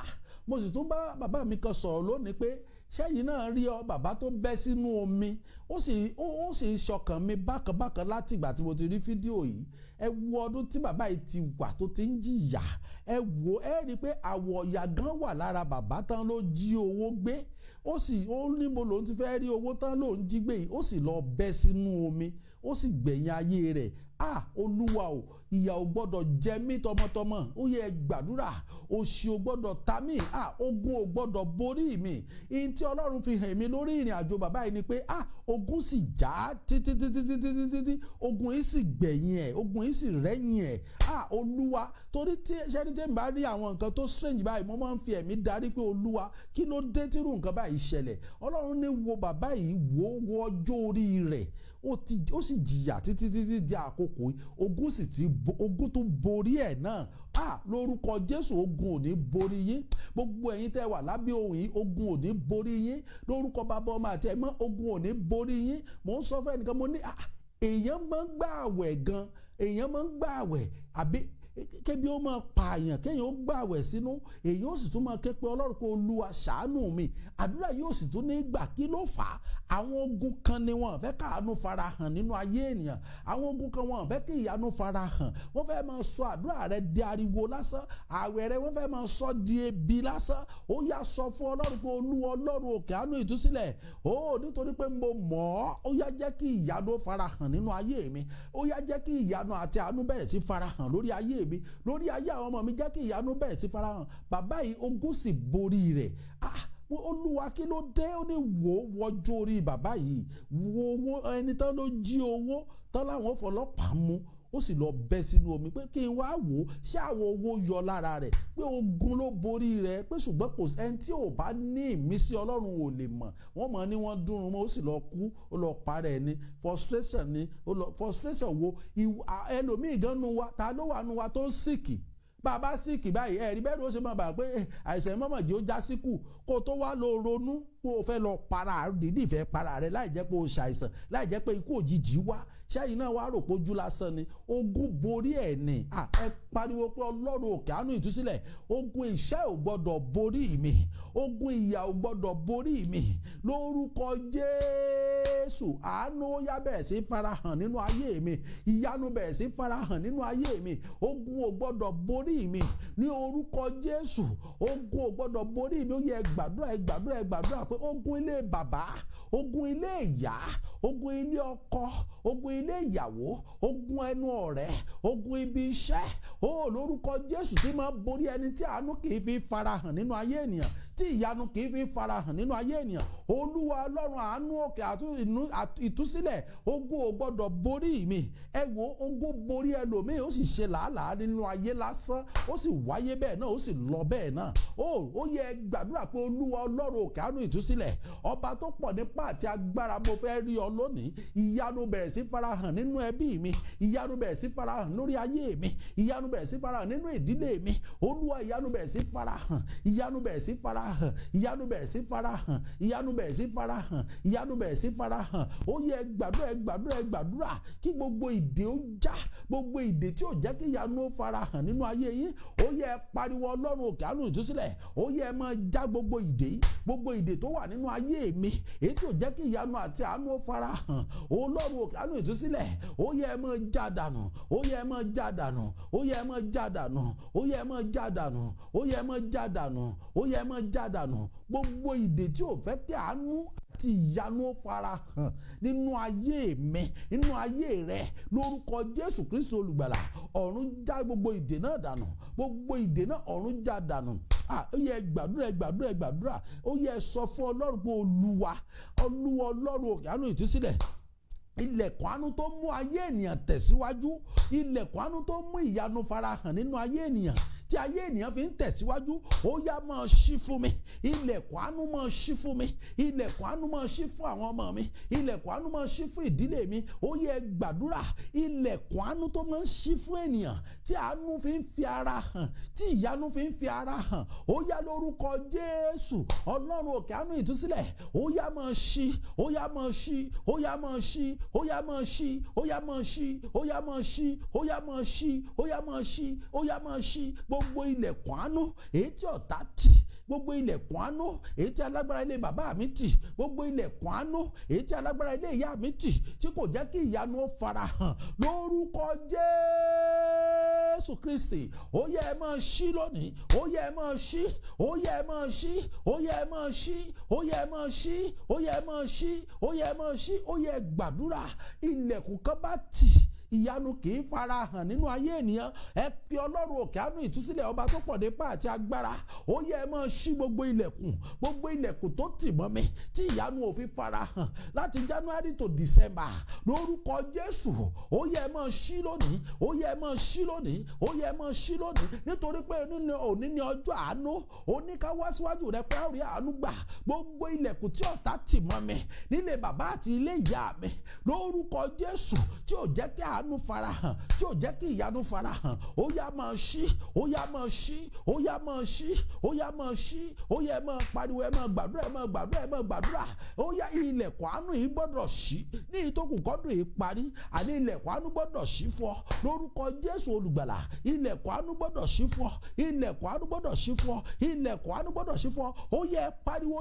Mo sì tún bá bàbá mi kan sọ̀rọ̀ lónìí pé, sẹ́yìn náà rí ọ bàbá tó bẹ́ sínú omi? Ó sì ṣọkàn mi bákan bákan láti ìgbà tí mo ti rí fídíò yìí. Ẹ wo ọdún tí bàbá yìí ti wà tó ti ń jìyà. Ẹ wo, ẹ rí i pé àwọ̀ ọ̀yà gan wà lára bàbá tán ló jí owó gbé. Ó sì ó níbo lòun ti fẹ́ rí owó tán lòun jí gbé yìí? Ó sì lọ bẹ́ sínú omi, ó sì gbẹ̀yìn ayé rẹ̀. Ah, Olúwa o, ìyà ò gbọ́dọ̀ jẹ mí tọmọtọmọ. Ó yẹ, gbàdúrà. Òṣì ò gbọ́dọ̀ ta mí. Ah, ogun ò gbọ́dọ̀ borí mi. Ihun tí Ọlọ́run fi hàn mí lórí ìrìn àjò bàbá yìí ni pé, ah, ogun sì já títí títí títí títí tí ogun yìí sì gbẹ̀yìn ẹ̀, ogun yìí sì rẹ́yìn ẹ̀. Ah, Olúwa, torí tí ṣẹ́ni tí n bá rí àwọn nǹkan tó strange báyìí, mo máa ń fi ẹ̀mí darí pé, Olúwa, kí ló dé tírú nǹkan báyìí ṣẹlẹ̀? Ọlọ́run ní, wo bàbá yìí, wo wo ọjọ́ orí rẹ̀, ó sì jìyà títí títí di àkókò yìí, ogun sì ti ogun tó borí ẹ̀ náà. Ah, lórúkọ Jésù, ogun ò ní borí yín. Gbogbo ẹ̀yin tẹ́ wà lábẹ́ ohùn yìí, ogun ò ní borí yín. Lórúkọ Bàbá, Ọmọ àti Ẹ̀mọ́, ogun ò ní borí yín. Mò ń sọ fún ẹnìkan, mo ní, ah, èèyàn máa ń gbà àwẹ̀ gan, èèyàn máa ń gbà àwẹ̀ àbí kébi ó máa pààyàn, kéèyàn ó gbàwẹ̀ sínú, èèyàn ó sì tún máa ké pé Ọlọ́run pé, Olúwa, ṣàánú mi. Àdúrà yóò sì tún ní gbà. Kí ló fà á? Àwọn ogun kan ni wọ́n fẹ́ káàánú farahàn nínú ayé ènìyàn. Àwọn ogun kan, wọ́n fẹ́ kí ìyanu farahàn. Wọ́n fẹ́ máa sọ àdúrà rẹ di ariwo lásán, àwẹ̀ rẹ, wọ́n fẹ́ máa sọ di ebi lásán. Ó yá, sọ fún Ọlọ́run pé, Olúwa, Ọlọ́run òkè àánú ìtúsílẹ̀ ó, nítorí pé mo mọ̀ ọ́, ó yá, jẹ́ kí ìyanu farahàn nínú ayé mi. Ó yá, jẹ́ kí ìyanu àti àánú bẹ̀rẹ̀ sí farahàn lórí ayé mi, lórí ayé àwọn ọmọ mi. Jẹ́ kí ìyanu bẹ̀rẹ̀ sí farahàn. Bàbá yìí, ogun sì borí rẹ̀. Ah, Olúwa, kí ló dé? Ó ní, wò ó, wọjọ́ orí bàbá yìí, wo owó ẹni tán ló jí owó tán láwọn fọlọ́pàá mú. Ó sì lọ bẹ́ sínú omi pé kí n wá wò ó, ṣé àwọn owó yọ lára rẹ̀, pé ogun ló borí rẹ̀, pé ṣùgbọ́n kò ẹni tí ò bá ní ìmísí Ọlọ́run ò lè mọ̀. Wọ́n mọ̀ ní wọ́n dúnrún mọ́, ó sì lọ kú, ó lọ parẹ́ ni. Frustration ni ó lọ. Frustration wo? Ẹlòmíì gan nu wa, ta ló wà nu wa tó ń sick? Bàbá sick báyìí, ẹ̀rí bẹ́ẹ̀ ló ṣe máa bà pé àìsàn mọ́mọ́ jẹ́ ó já síkù, kó tó wá lọ ronú kó o fẹ́ lọ para, dídì fẹ́ para rẹ láì jẹ́ pé o ṣàìsàn, láì jẹ́ pé ikú òjijì wá. Ṣẹ́yìn náà wá rò pé ojú lásán ni ogun borí ẹ̀ ní. Ẹ pariwo pé, "Ọlọ́run òkè àánú ìtúsílẹ̀, ogun ìṣẹ́ ò gbọ́dọ̀ borí mi, ogun ìyà ò gbọ́dọ̀ borí mi. Lórúkọ Jésù, àánú ó yá bẹ̀rẹ̀ sí farahàn nínú ayé mi, ìyanu bẹ̀rẹ̀ sí farahàn nínú ayé mi. Ogun ò gbọ́dọ̀ borí mi ní orúkọ Jésù. Ogun ò gbọ́dọ̀ borí mi." Ó yẹ gbàdúrà, ẹ gbàdúrà, ẹ gbàdúrà pé ogun ilé bàbá, ogun ilé ìyá, ogun ilé ọkọ, ogun ilé ìyàwó, ogun ẹnu ọ̀rẹ́, ogun ibi iṣẹ́ ó, lórúkọ Jésù, tí máa borí ẹni tí àánú kì í fi farahàn nínú ayé ènìyàn, tí ìyanu kì í fi farahàn nínú ayé ènìyàn, Olúwa Ọlọ́run àánú òkè ìtúsílẹ̀, ogun ò gbọ́dọ̀ borí mi. Ẹ wo, ogun borí ẹlòmíì, ó sì ṣe làálàá nínú ayé lásán, ó sì wáyé bẹ́ẹ̀ náà, ó sì lọ bẹ́ẹ̀ náà. Ó yẹ gbàdúrà pé, "Olúwa Ọlọ́run òkè àánú ìtúsílẹ̀, ọba tó pọ̀ nípa àti agbára, mo fẹ́ rí ọ lónìí. Ìyanu bẹ̀rẹ̀ sí farahàn nínú ẹbí mi, ìyanu bẹ̀rẹ̀ sí farahàn lórí ayé mi, ìyanu bẹ̀rẹ̀ sí farahàn nínú ìdílé mi. Olúwa, ìyanu bẹ̀rẹ̀ sí farahàn, ìyanu bẹ̀rẹ̀ sí farahàn, ìyanu bẹ̀rẹ̀ sí farahàn, ìyanu bẹ̀rẹ̀ sí farahàn, ìyanu bẹ̀rẹ̀ sí farahàn." Ó yẹ gbàdúrà, ẹ gbàdúrà, ẹ gbàdúrà kí gbogbo ìdè ó já, gbogbo ìdè tí ò jẹ́ kí ìyanu ó farahàn nínú ayé yín. Ó yẹ pariwo, "Ọlọ́run òkè àánú ìtúsílẹ̀, ó yẹ máa já gbogbo ìdè yìí, gbogbo ìdè tó wà nínú ayé mi, èyí tí ò jẹ́ kí ìyanu àti àánú ó farahàn. Ọlọ́run òkè àánú ìtúsílẹ̀, ó yẹ máa já dànù, ó yẹ máa já dànù, ó yẹ máa já dànù, ó yẹ máa já dànù, ó yẹ máa já dànù, ó yẹ máa já dànù. Gbogbo ìdè tí ò fẹ́ kí àánú àti ìyanu ó farahàn nínú ayé mi, nínú ayé rẹ, lórúkọ Jésù Kristu olùgbàlà, ọ̀run já gbogbo ìdè náà dànù. Gbogbo ìdè náà, ọ̀run já dànù." Ó yẹ gbàdúrà, ẹ gbàdúrà, ẹ gbàdúrà. Ó yẹ sọ fún Ọlọ́run pé, "Olúwa, Olúwa Ọlọ́run òkè àánú ìtúsílẹ̀, ilẹ̀kùn àánú tó mú ayé ènìyàn tẹ̀síwájú, ilẹ̀kùn àánú tó mú ìyanu farahàn nínú ayé ènìyàn, tí ayé ènìyàn fi ń tẹ̀síwájú, ó yá máa ṣí fún mi. Ilẹ̀kùn àánú máa ṣí fún mi, ilẹ̀kùn àánú máa ṣí fún àwọn ọmọ mi, ilẹ̀kùn àánú máa ṣí fún ìdílé mi." Ó yẹ gbàdúrà. Ilẹ̀kùn àánú tó máa ń ṣí fún ènìyàn, tí àánú fi ń fi ara hàn, tí ìyanu fi ń fi ara hàn, ó yá, lórúkọ Jésù, Ọlọ́run òkè àánú ìtúsílẹ̀, ó yá máa ṣí, ó yá máa ṣí, ó yá máa ṣí, ó yá máa ṣí, ó yá máa ṣí, ó yá máa ṣí, ó yá máa ṣí, ó yá máa ṣí, ó yá máa ṣí. Gbogbo ilẹ̀kùn àánú èyí tí ọ̀tá tì, gbogbo ilẹ̀kùn àánú èyí tí alágbára ilé bàbá mi tì, gbogbo ilẹ̀kùn àánú èyí tí alágbára ilé ìyá mi tì, tí kò jẹ́ kí ìyanu ó farahàn, lórúkọ Jésù Kristi, ó yẹ ẹ máa ṣí lónìí. Ó yẹ ẹ máa ṣí, ó yẹ ẹ máa ṣí, ó yẹ ẹ máa ṣí, ó yẹ ẹ máa ṣí, ó yẹ ẹ máa ṣí, ó yẹ ẹ máa ṣí. Ó yẹ gbàdúrà. Ilẹ̀kùn kan bá tì, ìyanu kì í farahàn nínú ayé ènìyàn. Ẹ pe Ọlọ́run òkè àánú ìtúsílẹ̀, ọba tó pọ̀ nípa àti agbára, ó yẹ ẹ máa ṣí gbogbo ilẹ̀kùn, gbogbo ilẹ̀kùn tó tì mọ́ mi, tí ìyanu ò fi farahàn láti January to December, lórúkọ Jésù, ó yẹ ẹ máa ṣí lónìí, ó yẹ ẹ máa ṣí lónìí, ó yẹ ẹ máa ṣí lónìí, nítorí pé òní ní ọjọ́ àánú. Òní ká wá síwájú rẹ pé a rí àánú gbà. Gbogbo ilẹ̀kùn tí ọ̀tá tì mọ́ mi nílé bàbá àti ilé ìyá mi, lórúkọ Jésù, tí ò jẹ́ kí àánú farahàn, tí ò jẹ́ kí ìyanu farahàn, ó yá máa ṣí, ó yá máa ṣí, ó yá máa ṣí, ó yá máa ṣí. Ó yá, ẹ máa pariwo, ẹ máa gbàdúrà, ẹ máa gbàdúrà, ẹ máa gbàdúrà. Ó yá, ilẹ̀kùn àánú yìí gbọ́dọ̀ ṣí ní ìtókù kọ́dún yìí parí. Àní ilẹ̀kùn àánú gbọ́dọ̀ ṣí fún ọ lórúkọ Jésù olùgbàlà. Ilẹ̀kùn àánú gbọ́dọ̀ ṣí fún ọ, ilẹ̀kùn àánú gbọ́dọ̀ ṣí fún ọ, ilẹ̀kùn àánú gbọ́dọ̀ ṣí fún ọ. Ó yẹ pariwo,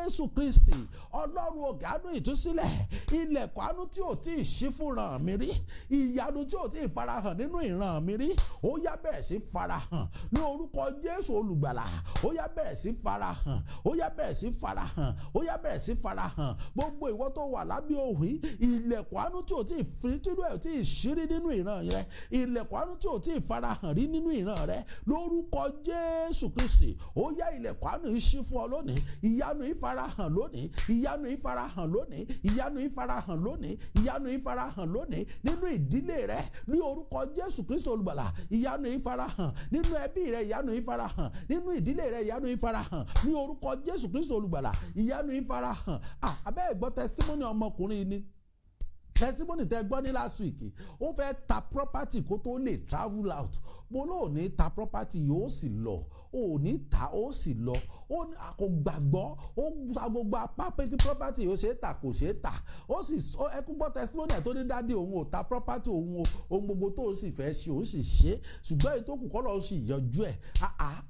"Jésù Kristi, Ọlọ́run òkè àánú ìtúsílẹ̀, ilẹ̀kùn àánú tí ò tí ì ṣí fúnra mi rí, ìyanu tí ò tí ì farahàn nínú ìran mi rí, ó yá bẹ̀rẹ̀ sí farahàn ní orúkọ Jésù olùgbàlà. Ó yá bẹ̀rẹ̀ sí farahàn, ó yá bẹ̀rẹ̀ sí farahàn, ó yá bẹ̀rẹ̀ sí farahàn." Gbogbo ìwọ tó wà lábẹ́ òhìn, ilẹ̀kùn àánú tí ò tí ì fi tí ò tí ì ṣírí nínú ìran rẹ, ilẹ̀kùn àánú tí ò tí ì farahàn rí nínú ìran rẹ, lórúkọ Jésù Kristi, ó yá, ilẹ̀kùn àánú yìí ṣí fún ọ lónìí. Ìyanu yìí farahàn lónìí, ìyanu yìí farahàn lónìí, ìyanu yìí farahàn lónìí, ìyanu yìí farahàn lónìí. lónìí nínú ìdílé rẹ ní orúkọ Jésù Kristo olùgbàlà. Ìyanu yìí farahàn nínú ẹbí rẹ, ìyanu yìí farahàn nínú ìdílé rẹ, ìyanu yìí farahàn ní orúkọ Jésù Kristo olùgbàlà. Ìyanu yìí farahàn. Abẹ́ ìgbọ́ testimony ọmọkùnrin ni, testimony tẹ gbọ́ ní last week. Ó fẹ́ ta property kó tó lè travel out. Mo lóò ní ta property, yóò sì lọ. Ò ní ta, ó sì lọ. Ó kò gbàgbọ́, ó sa gbogbo apá pé kí property yóò ṣe é tà, kò ṣe é tà. Ó sì ẹkú gbọ́ testimony ẹ̀ tó ní daddy òun ò ta property òun o, ohun gbogbo tó o sì fẹ́ ṣe, òun sì ṣe, ṣùgbọ́n èyí tó kù kọ́ lọ́ọ́ sì yanjú ẹ̀.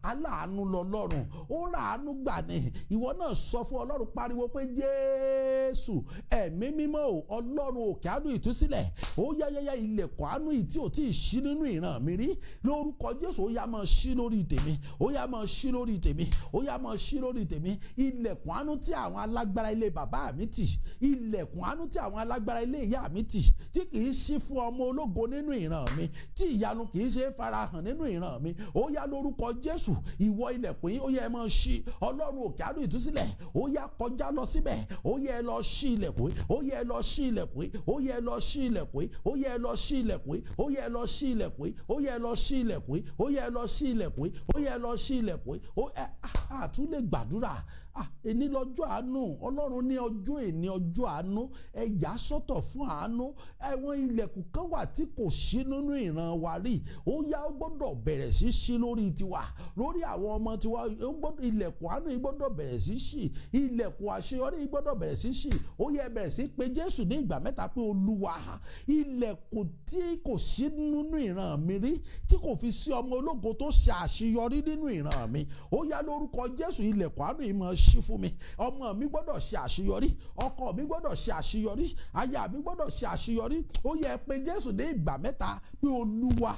Aláàánú lọ lọ́rùn, ó ràánú gbà ní. Ìwọ náà sọ fún Ọlọ́run, pariwo pé, "Jésù, Ẹ̀mí Mímọ́ o, Ọlọ́run òkè àánú ìtúsílẹ̀, ó yáyáyá, ilẹ̀kùn àánú yìí tí ò tí ì ṣí nínú ìran mi rí, lórúkọ Jésù, ó yá máa ṣí lórí tèmi, ó yá máa ṣí lórí tèmi, ó yá máa ṣí lórí tèmi. Ilẹ̀kùn àánú tí àwọn alágbára ilé bàbá mi tì, ilẹ̀kùn àánú tí àwọn alágbára ilé ìyá mi tì, tí kì í ṣí fún ọmọ ológo nínú ìran mi, tí ìyanu kì í ṣe é farahàn nínú ìran mi, ó yá, lórúkọ Jésù, ìwọ ilẹ̀kùn yìí, ó yá, ẹ máa ṣí. Ọlọ́run òkè àánú ìtúsílẹ̀, ó yá, kọjá lọ síbẹ̀, ó yá, ẹ lọ ṣí ilẹ̀kùn yìí, ó yá, ẹ lọ ṣí ilẹ̀kùn yìí, ó yá, ẹ lọ ṣí ilẹ̀kùn yìí, ó yá, ẹ lọ ṣí ilẹ̀kùn yìí, ó yá, ẹ lọ ṣí ilẹ̀kùn yìí, ó yá, ẹ lọ ṣí ilẹ̀kùn yìí, ó yá, ẹ lọ ṣí ilẹ̀kùn yìí, ó yá, ẹ lọ ṣí ilẹ̀kùn yìí." Ó ẹ àtún lè gbàdúrà. Èní lọ́jọ́ àánú. Ọlọ́run ní ọjọ́ èní, ọjọ́ àánú, ẹ yà sọ́tọ̀ fún àánú. Ẹ̀wọ̀n ilẹ̀kùn kan wà tí kò ṣí nínú ìran wa rí. Ó yá, ó gbọ́dọ̀ bẹ̀rẹ̀ sí ṣí lórí tiwa, lórí àwọn ọmọ tiwa. Ó gbọ́dọ̀, ilẹ̀kùn àánú yìí gbọ́dọ̀ bẹ̀rẹ̀ sí ṣí, ilẹ̀kùn àṣeyọrí yìí gbọ́dọ̀ bẹ̀rẹ̀ sí ṣí. Ó yẹ bẹ̀rẹ̀ sí pé Jésù ní ìgbà mẹ́ta pé, "Olúwa, ilẹ̀kùn tí kò ṣí nínú ìran mi rí, tí kò fi sí ọmọ ológo tó ṣe àṣeyọrí nínú ìran mi, ó yá, lórúkọ Jésù, ilẹ̀kùn àánú yìí máa ṣí fún mi. Ọmọ mi gbọ́dọ̀ ṣe àṣeyọrí, ọkọ mi gbọ́dọ̀ ṣe àṣeyọrí, aya mi gbọ́dọ̀ ṣe àṣeyọrí." Ó yẹ pé Jésù ní ìgbà mẹ́ta pé, "Olúwa,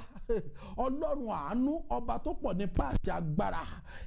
Ọlọ́run àánú, ọba tó pọ̀ nípa àti agbára."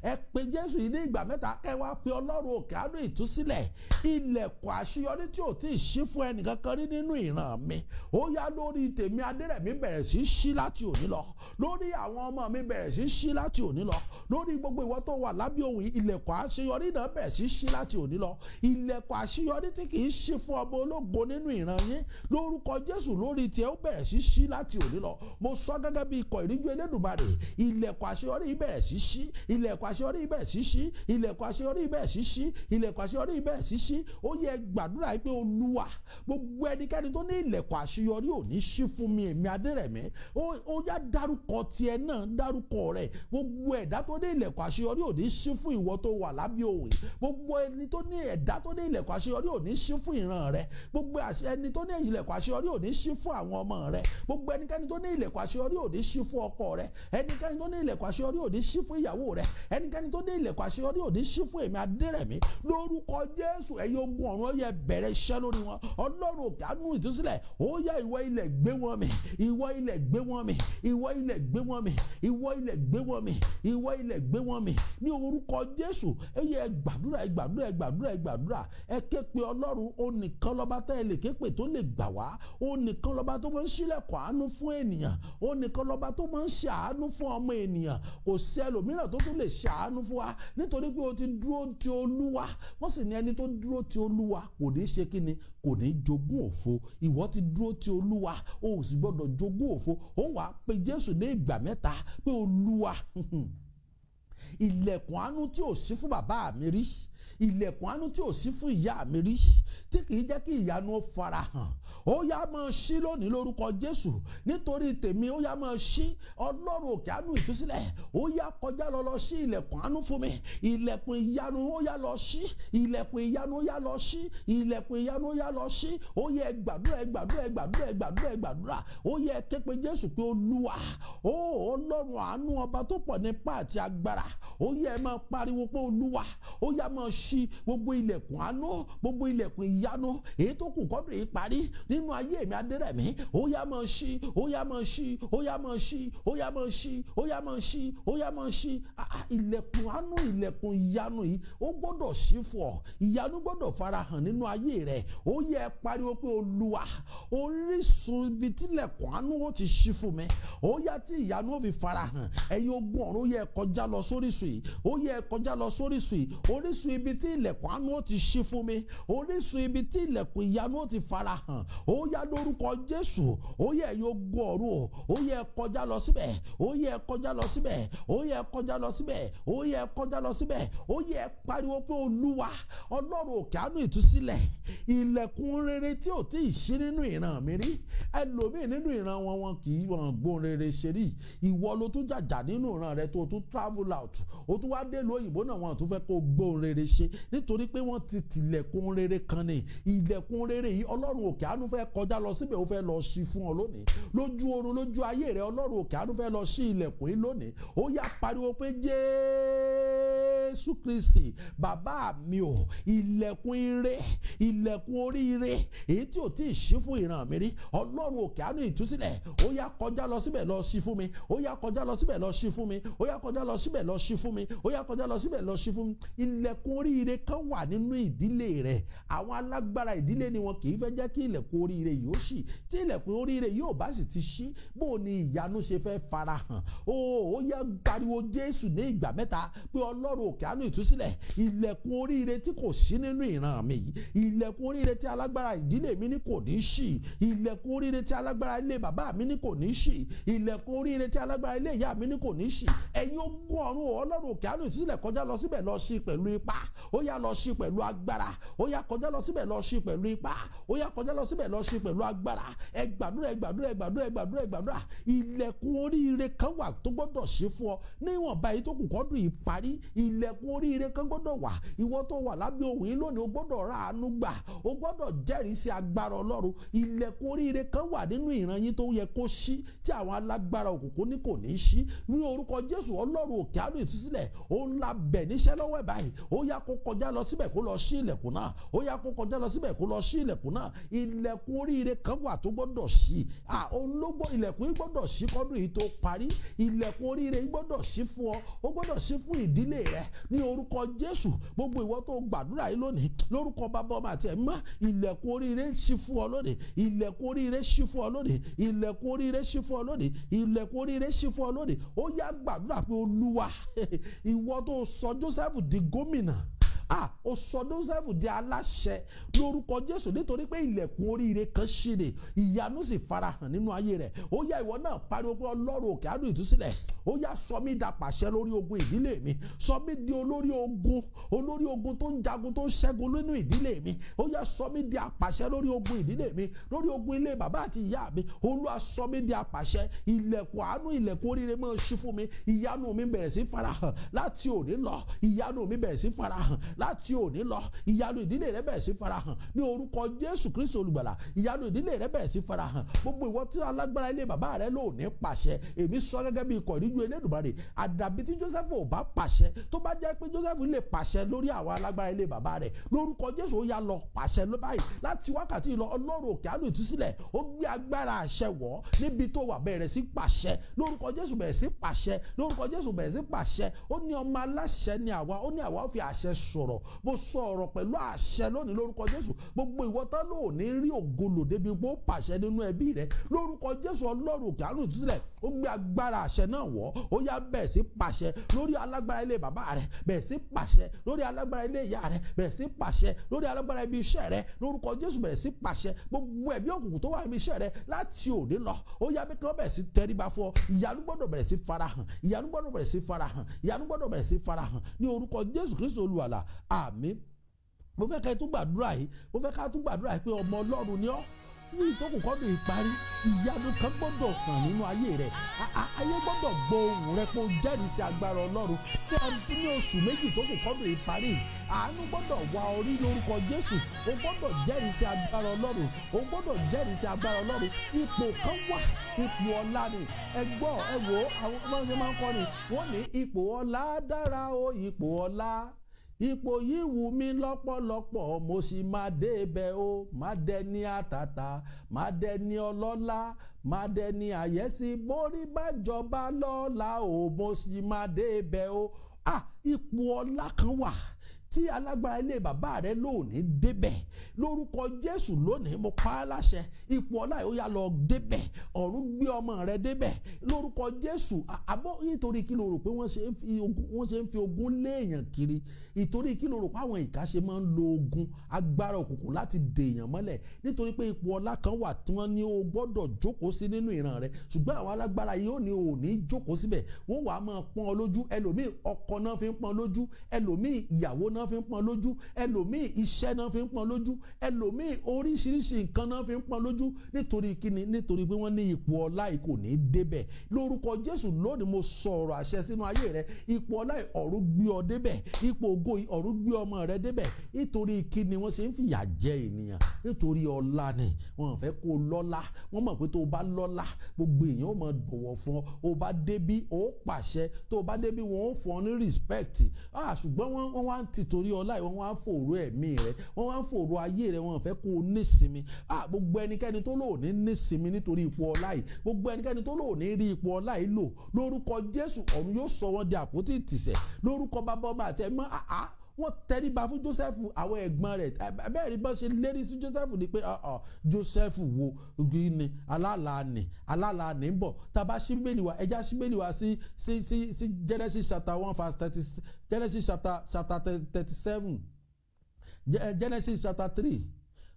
Ẹ pé Jésù yìí ní ìgbà mẹ́ta, kẹ́ wá pé Ọlọ́run òkè àánú ìtúsílẹ̀, ilẹ̀kùn àṣeyọrí tí ò tí ì ṣí fún ẹnìkankan rí nínú ìran mi, ó yá, lórí tèmi Adérẹ̀mí, bẹ̀rẹ̀ sí ṣí láti òní lọ. Lórí àwọn ọmọ mi, bẹ̀rẹ̀ sí ṣí láti òní lọ. Lórí gbogbo ìwọ tó wà lábẹ́ òun, ilẹ̀kùn àṣeyọrí náà bẹ̀rẹ̀ sí ṣí láti òní lọ. Ilẹ̀kùn àṣeyọrí tí kì í ṣí fún ọmọ ológo nínú ìran yín, lórúkọ Jésù, lórí tiẹ̀, ó bẹ̀rẹ̀ sí ṣí láti òní lọ. Mo sọ gẹ́gẹ́ bí ikọ̀ ìríjú Elédùmarè, ilẹ̀kùn àṣeyọrí yìí bẹ̀rẹ̀ sí ṣí, ilẹ̀kùn àṣeyọrí yìí bẹ̀rẹ̀ sí ṣí, ilẹ̀kùn àṣeyọrí yìí bẹ̀rẹ̀ sí ṣí, ilẹ̀kùn àṣeyọrí yìí bẹ̀rẹ̀ sí ṣí. Ó yẹ gbàdúrà yìí pé, "Olúwa, gbogbo ẹnikẹ́ni tó ní ilẹ̀kùn àṣeyọrí ò ní ṣí fún mi, èmi Adérẹ̀mí," ó yá, dárúkọ tiẹ̀ náà, dárúkọ rẹ̀. Gbogbo ẹ̀dá tó ní ilẹ̀kùn àṣeyọrí ò ní ṣí fún ìwọ tó wà lábẹ́ òwe, gbogbo ẹni tó ní ẹ̀dá tó ní ilẹ̀kùn àṣeyọrí ò ní ṣí fún ìran rẹ̀, gbogbo ẹni tó ní ilẹ̀kùn àṣeyọrí ò ní ṣí fún àwọn ọmọ rẹ̀, gbogbo ẹnikẹ́ni tó ní ilẹ̀kùn àṣeyọrí ò ní ṣí fún ọkọ rẹ̀, ẹnikẹ́ni tó ní ilẹ̀kùn àṣeyọrí ò ní ṣí fún ìyàwó rẹ̀, ẹnikẹ́ni tó ní ilẹ̀kùn àṣeyọrí ò ní ṣí fún èmi Adérẹ̀mí, lórúkọ Jésù, ẹ̀yin ogun ọ̀run, ó yẹ bẹ̀rẹ̀ iṣẹ́ lórí wọn. Ọlọ́run òkè àánú ìtúsílẹ̀, ó yá, ìwọ ilẹ̀, gbé wọn mì, ìwọ ilẹ̀, gbé wọn mì, ìwọ ilẹ̀, gbé wọn mì, ìwọ ilẹ̀, gbé wọn mì, ìwọ ilẹ̀, gbé wọn mì ní orúkọ Jésù. Ẹ yẹ ẹ gbàdúrà, ẹ gbàdúrà, ẹ gbàdúrà, ẹ gbàdúrà. Ẹ ké pe Ọlọ́run. Ó nìkan lọ́ba tẹ́ ẹ lè ké pè tó lè gbà wá. Ó nìkan lọ́ba tó máa ń ṣílẹ̀kùn àánú fún ènìyàn. Ó nìkan lọ́ba tó máa ń ṣe àánú fún ọmọ ènìyàn. Kò sí ẹlòmíràn tó tún lè ṣe àánú fún wa, nítorí pé o ti dúró ti Olúwa. Wọ́n sì ní ẹni tó dúró ti Olúwa kò ní ṣe kí ni? Kò ní jogún òfo. Ìwọ ti dúró ti Olúwa, o ò sì gbọ́dọ̀ jogún òfo. Ó wàá pe Jésù ní ìgbà mẹ́ta pé, "Olúwa, ilẹ̀kùn àánú tí ò sí fún bàbá mi rí, ilẹ̀kùn àánú tí ò sí fún ìyá mi rí, tí kì í jẹ́ kí ìyanu ó farahàn, ó yá, máa ṣí lónìí lórúkọ Jésù nítorí tèmi. Ó yá, máa ṣí. Ọlọ́run òkè àánú ìtúsílẹ̀, ó yá, kọjá lọ, lọ ṣí ilẹ̀kùn àánú fún mi. Ilẹ̀kùn ìyanu, ó yá, lọ ṣí. Ilẹ̀kùn ìyanu, ó yá, lọ ṣí. Ilẹ̀kùn ìyanu, ó yá, lọ ṣí." Ó yẹ gbàdúrà, ẹ gbàdúrà, ẹ gbàdúrà, ẹ gbàdúrà, ẹ gbàdúrà. Ó yẹ ké pe Jésù pé, "Olúwa, ó Ọlọ́run àánú, ọba tó pọ̀ nípa àti agbára." Ó yẹ máa pariwo pé, "Olúwa, ó yá, máa ṣí gbogbo ilẹ̀kùn àánú, gbogbo ilẹ̀kùn ìyanu èyí tó kù kọ́dún yìí parí nínú ayé mi Adérẹ̀mí. Ó yá, máa ṣí, ó yá, máa ṣí, ó yá, máa ṣí, ó yá, máa ṣí, ó yá, máa ṣí, ó yá, máa ṣí." Ilẹ̀kùn àánú, ilẹ̀kùn ìyanu yìí, ó gbọ́dọ̀ ṣí fún ọ. Ìyanu gbọ́dọ̀ farahàn nínú ayé rẹ. Ó yẹ pariwo pé, "Olúwa, orísun ibi tílẹ̀kùn àánú ó ti ṣí fún mi, ó yá, tí ìyanu ó fi farahàn, ẹ̀yin ogun ọ̀run, yẹ kọjá lọ sórí sórísun yìí. Ó yẹ kọjá lọ sórísun yìí, orísun ibi tí ilẹ̀kùn àánú ó ti ṣí fún mi, orísun ibi tí ilẹ̀kùn ìyanu ó ti farahàn. Ó yá, lórúkọ Jésù, ó yẹ ẹ̀yin ogun ọ̀run o, ó yẹ kọjá lọ síbẹ̀, ó yẹ kọjá lọ síbẹ̀, ó yẹ kọjá lọ síbẹ̀, ó yẹ kọjá lọ síbẹ̀. Ó yẹ pariwo pé, Olúwa Ọlọ́run òkè àánú ìtúsílẹ̀, ilẹ̀kùn rere tí ò tí ì ṣí nínú ìran mi rí. Ẹlòmíì nínú ìran wọn, wọn kì í wọn gbóhùn rere ṣe rí. Ìwọ ló tún jàjà nínú ìran rẹ tó tún travel out, ó tún wá dé ìlú òyìnbó náà, wọn tún fẹ́ kó gbóhùn rere ṣe nítorí pé wọ́n ti tilẹ̀kùn rere kan ni. Ilẹ̀kùn rere yìí, Ọlọ́run òkè àánú fẹ́ kọjá lọ síbẹ̀, ó fẹ́ lọ ṣí fún ọ lónìí. Lójú oorun, lójú ayé rẹ, Ọlọ́run òkè àánú fẹ́ lọ ṣí ilẹ̀kùn yìí lónìí. Ó yá, pariwo pé, Jésù Kristi, bàbá mi o, ilẹ̀kùn ire, ilẹ̀kùn oríire èyí tí ò tí ì ṣí fún ìran mi rí, Ọlọ́run òkè àánú ìtúsílẹ̀, ó yá, kọjá lọ síbẹ̀, lọ ṣí fún mi. Ó yá, kọjá lọ síbẹ̀, lọ ṣí fún mi. Ó yá, kọjá lọ síbẹ̀, lọ ṣí fún mi. Ó yá, kọjá lọ síbẹ̀, lọ ṣí fún mi. Ilẹ̀kùn oríire kan wà nínú ìdílé rẹ. Àwọn alágbára ìdílé ni wọn kì í fẹ́ jẹ́ kí ilẹ̀kùn oríire yìí ó ṣí. Tí ilẹ̀kùn oríire yìí ò bá sì ti ṣí, bó ni ìyanu ṣe fẹ́ farahàn? Ó yá, pariwo Jésù ní ìgbà mẹ́ta pé, Ọlọ́run òkè àánú ìtúsílẹ̀, ilẹ̀kùn oríire tí kò ṣí nínú ìran mi yìí, ilẹ̀kùn oríire tí alágbára ìdílé mi ní kò ní ṣí, ilẹ̀kùn oríire tí alágbára ilé bàbá mi ní kò ní ṣí, ilẹ̀kùn oríire tí alágbára ilé ìyá mi ní kò ní ṣí, ẹ̀yin ogun ọ̀run, Ọlọ́run òkè àánú ìtúsílẹ̀, kọjá lọ síbẹ̀, lọ ṣí pẹ̀lú ipá. Ó yá, lọ ṣí pẹ̀lú agbára. Ó yá, kọjá lọ síbẹ̀, lọ ṣí pẹ̀lú ipá. Ó yá, kọjá lọ síbẹ̀, lọ ṣí pẹ̀lú agbára. Ẹ gbàdúrà, ẹ gbàdúrà, ẹ gbàdúrà, ẹ gbàdúrà, ẹ gbàdúrà. Ilẹ̀kùn oríire kan wà tó gbọ́dọ̀ ṣí fún ọ níwọ̀nba èyí tó kù kọ́dún yìí parí. Ilẹ̀kùn oríire kan gbọ́dọ̀ wà. Ìwọ tó wà lábẹ́ ohùn yìí lónìí, o gbọ́dọ̀ ra àánú gbà, o gbọ́dọ̀ jẹ́rìí sí agbára Ọlọ́run. Ilẹ̀kùn oríire kan wà nínú ìran yín tó yẹ kó ṣí, tí àwọn alágbára òkùnkùn ní kò ní ṣí. Ní orúkọ Jésù, Ọlọ́run òkè àánú ìtúsílẹ̀, ó ń la bẹ̀ níṣẹ́ lọ́wọ́ ẹ̀ báyìí. Ó yá, kó kọjá lọ síbẹ̀, kó lọ ṣí ilẹ̀kùn náà. Ó yá, kó kọjá lọ síbẹ̀, kó lọ ṣí ilẹ̀kùn náà. Ilẹ̀kùn oríire kan wà tó gbọ́dọ̀ ṣí. À ológbò, ilẹ̀kùn yìí gbọ́dọ̀ ṣí kọ́dún yìí tó parí. Ilẹ̀kùn oríire yìí gbọ́dọ̀ ṣí fún ọ, ó gbọ́dọ̀ ṣí fún ìdílé rẹ ní orúkọ Jésù. Gbogbo ìwọ tó gbàdúrà yìí lónìí, lórúkọ Bàbá, Ọmọ àti Ẹ̀mí, ilẹ̀kùn oríire ṣí fún ọ lónìí. Ilẹ̀kùn oríire ṣí fún ọ lónìí. Ilẹ̀kùn oríire ṣí fún ọ lónìí. Ilẹ̀kùn oríire ṣí fún ọ lónìí. Ó yá, gbàdúrà pé, Olúwa, ìwọ tó sọ Joseph di gómìnà, ah, ó sọ Joseph di aláṣẹ, lórúkọ Jésù, nítorí pé ilẹ̀kùn oríire kan ṣí ni, ìyanu sì farahàn nínú ayé rẹ̀. Ó yá, ìwọ náà pariwo pé, Ọlọ́run òkè àánú ìtúsílẹ̀, ó yá, sọ mí da pàṣẹ lórí ogun ìdílé mi. Sọ mí di olórí ogun, olórí ogun tó ń jagun, tó ń ṣẹ́gun nínú ìdílé mi. Ó yá, sọ mí di apàṣẹ lórí ogun ìdílé mi, lórí ogun ilé bàbá àti ìyá mi. Olúwa, sọ mí di apàṣẹ. Ilẹ̀kùn àánú, ilẹ̀kùn oríire máa ṣí fún mi. Ìyanu mi bẹ̀rẹ̀ sí farahàn láti òní lọ. Ìyanu mi bẹ̀rẹ̀ sí farahàn láti òní lọ. Ìyanu ìdílé rẹ bẹ̀rẹ̀ sí farahàn ní orúkọ Jésù Kristi olùgbàlà. Ìyanu ìdílé rẹ bẹ̀rẹ̀ sí farahàn. Gbogbo ìwọ tí alágbára ilé bàbá rẹ lò ní pàṣẹ, èmi sọ gẹ́gẹ́ bí ikọ̀ ìríjú Elédùmarè, àdàbí tí Joseph ò bá pàṣẹ. Tó bá jẹ́ pé Joseph lè pàṣẹ lórí àwọn alágbára ilé bàbá rẹ̀, lórúkọ Jésù, ó yá, lọ pàṣẹ ló báyìí láti wákàtí lọ. Ọlọ́run òkè àánú ìtúsílẹ̀, ó gbé agbára àṣẹ wọ̀ níbi tó wà. Bẹ̀rẹ̀ sí pàṣẹ lórúkọ Jésù. Bẹ̀rẹ̀ sí pàṣẹ lórúkọ Jésù. Bẹ̀rẹ̀ sí pàṣẹ. Ó ní ọmọ aláṣẹ ni àwa, ó ní àwa ó fi àṣẹ sọ̀rọ̀. Mo sọ ọ̀rọ̀ pẹ̀lú àṣẹ lónìí lórúkọ Jésù. Gbogbo ìwọ tán ló ní rí ògo lò débi pé ó pàṣẹ nínú ẹbí rẹ, lórúkọ Jésù, Ọlọ́run òkè àánú ìtúsílẹ̀, ó gbé agbára àṣẹ náà wọ̀. Ó yá, bẹ̀rẹ̀ sí pàṣẹ lórí alágbára ilé bàbá rẹ. Bẹ̀rẹ̀ sí pàṣẹ lórí alágbára ilé ìyá rẹ. Bẹ̀rẹ̀ sí pàṣẹ lórí alágbára ibi iṣẹ́ rẹ lórúkọ Jésù. Bẹ̀rẹ̀ sí pàṣẹ. Gbogbo ẹ̀mí òkùnkùn tó wà níbi iṣẹ́ rẹ, láti òní lọ, ó yá, bí kí wọ́n bẹ̀rẹ̀ sí tẹríba fún ọ. Ìyanu gbọ́dọ̀ bẹ̀rẹ̀ sí farahàn. Ìyanu gbọ́dọ̀ bẹ̀rẹ̀ sí farahàn. Ìyanu gbọ́dọ̀ bẹ̀rẹ̀ sí farahàn ní orúkọ Jésù Kristi Olùwàlà. Àmín. Mo fẹ́ ká ẹ tún gbàdúrà yìí. Mo fẹ́ ká tún gbàdúrà yìí pé ọmọ Ọlọ́run ni ọ́. Ní ìtókù kọ́dún ìparí, ìyanu kan gbọ́dọ̀ hàn nínú ayé rẹ̀. Ayé gbọ́dọ̀ gbọ́ ohùn rẹ pé o jẹ́rìí sí agbára Ọlọ́run. Ní ọdún, ní oṣù 2 tó kù kọ́dún ìparí, àánú gbọ́dọ̀ wá orí lórúkọ Jésù. O gbọ́dọ̀ jẹ́rìí sí agbára Ọlọ́run. O gbọ́dọ̀ jẹ́rìí sí agbára Ọlọ́run. Ipò kan wà, ipò ọlá ni. Ẹ gbọ́, ẹ wò ó, àwọn ọmọ ṣe máa ń kọ́ ni wọ́n ní, "Ipò ọlá dára o, ipò ọlá, ipò yìí wù mí lọ́pọ̀lọpọ̀, mo sì máa débẹ̀ o, máa dẹni àtàtà, máa dẹni ọlọ́lá, máa dẹni àyẹ́sí, borí bá jọba lọ́la o, mo sì máa débẹ̀ o." Ah, ipò ọlá kan wà. Tí alágbára ilé bàbá rẹ lónìí débẹ̀, lórúkọ Jésù, lónìí mo pa á láṣẹ, ipò ọlá yìí, ó yá, lọ débẹ̀. Ọ̀run gbé ọmọ rẹ débẹ̀ lórúkọ Jésù. Àbọ̀ nítorí kí ló rò pé wọ́n ṣe ń fi ogun léèyàn kiri? Ìtorí kí ló rò pé àwọn ìka ṣe máa ń lo ogun agbára òkùnkùn láti dèèyàn mọ́lẹ̀? Nítorí pé ipò ọlá kan wà tí wọ́n ní o gbọ́dọ̀ jókòó sí nínú ìran rẹ, ṣùgbọ́n àwọn alágbára yìí ó ní o ò ní jókòó síbẹ̀. Wọ́n wàá máa pọ́n ọ lójú. Ẹlòmíì, ọkọ náà fi ń pọ́n lójú. Ẹlòmíì, ìyàwó náà fi ń pọ́n lójú. Ẹlòmíì, iṣẹ́ náà fi ń pọ́n lójú. Ẹlòmíì, oríṣiríṣi nǹkan náà fi ń pọ́n lójú. Nítorí kíni? Nítorí pé wọ́n ní ipò ọlá yìí kò ní débẹ̀. Lórúkọ Jésù, lónìí mo sọ̀rọ̀ àṣẹ sínú ayé rẹ, ipò ọlá yìí, ọ̀run gbé ọ débẹ̀. Ipò ògo yìí, ọ̀run gbé ọmọ rẹ débẹ̀. Nítorí kíni wọ́n ṣe ń fìyà jẹ ènìyàn? Nítorí ọlá ni. Wọ́n fẹ́ kó lọ́lá. Wọ́n mọ̀ pé tó o bá lọ́lá, gbogbo èèyàn ó máa bọ̀wọ̀ fún ọ. O bá débí, ó pàṣẹ. Tó o bá débí, wọ́n ó fún ọ ní respect. Ah, ṣùgbọ́n wọ́n wá ń tìtorí ọlá yìí, wọ́n wá ń fòrò ẹ̀mí rẹ, wọ́n wá ń fòrò ayé rẹ. Wọ́n fẹ́ kó o nísinmi. Ah, gbogbo ẹnikẹ́ni tó lò ní nísinmi nítorí ipò ọlá yìí, gbogbo ẹnikẹ́ni tó lò ní rí ipò ọlá yìí lò, lórúkọ Jésù, ọ̀run yóò sọ wọ́n di àpótí ìtìsẹ̀ lórúkọ Bàbá, Ọmọ àti Ẹ̀mọ́. Àá, wọ́n tẹríba fún Joseph, àwọn ẹ̀gbọ́n rẹ̀. Bẹ́ẹ̀ ni bọ́n ṣe lérí sí Joseph ni pé Joseph wo ni alálàá ni, alálàá ni ń bọ̀. Tàbá ṣíbélì wa, ẹja ṣíbélì wa sí Genesis chapter 1 verse 30, Genesis chapter 37, Genesis chapter 3.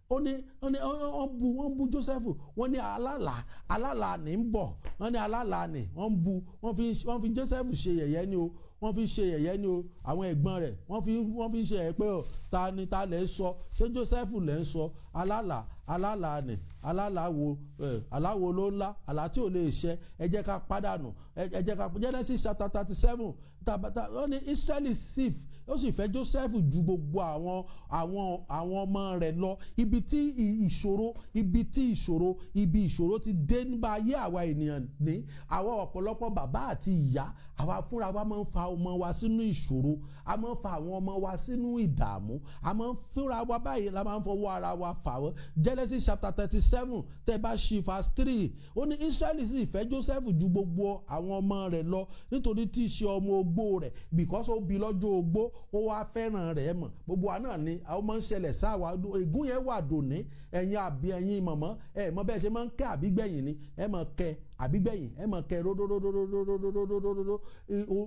Ó ní wọ́n bu Joseph. Wọ́n ní alálàá, alálàá ní ń bọ̀. Wọ́n ní alálàá ní wọ́n bu. Wọ́n fi Joseph ṣe yẹ̀yẹ́ ni o. Wọ́n fi ṣe yẹ̀yẹ́ ni o. Àwọn ẹ̀gbọ́n rẹ̀, wọ́n fi ṣe yẹ̀yẹ́ pé o, ta ni, ta lẹ̀ ń sọ? Ṣé Joseph lẹ̀ ń sọ? Alálàá, alálàá ni. Alálàá wo ẹ, aláwo ló ńlá àlá tí ò lè ṣẹ? Ẹ jẹ́ ká pàdánù. Ẹ jẹ́ ká Genesis chapter 37. Tàbátà wọ́n ní Israeli sì ó sì fẹ́ Joseph ju gbogbo àwọn ọmọ rẹ̀ lọ. Ibi tí ìṣòro, ibi tí ìṣòro, ibi ìṣòro ti dé nípa ayé àwa ènìyàn ní àwọn ọ̀pọ̀lọpọ̀ bàbá àti ìyá, àwa fúnra wa máa ń fa ọmọ wa sínú ìṣòro. A máa ń fa àwọn ọmọ wa sínú ìdààmú. A máa ń fúnra wa báyìí la máa ń fọwọ́ ara wa fà wọ́n. Genesis chapter 37, tẹ́ bá ṣí verse 3, ó ní Israeli sì fẹ́ Joseph ju gbogbo àwọn ọmọ rẹ̀ lọ, nítorí tí í ṣe ọmọ ogbó rẹ̀, because ó bí lọ́jọ́ ogbó, ó wá fẹ́ràn rẹ̀ mọ̀. Gbogbo wa náà ni àwọn máa ń ṣẹlẹ̀ sáwa. Ègún yẹn wà dòní. Ẹ̀yin àbí ẹ̀yin mọ̀mọ́, ẹ̀ mọ̀ bẹ́ẹ̀ ṣe máa ń kẹ́ àbígbẹ̀yìn ni. Ẹ̀ mọ̀ kẹ́ àbígbẹ̀yìn, ẹ̀ mọ̀ kẹ́ ródódódódódódódódó.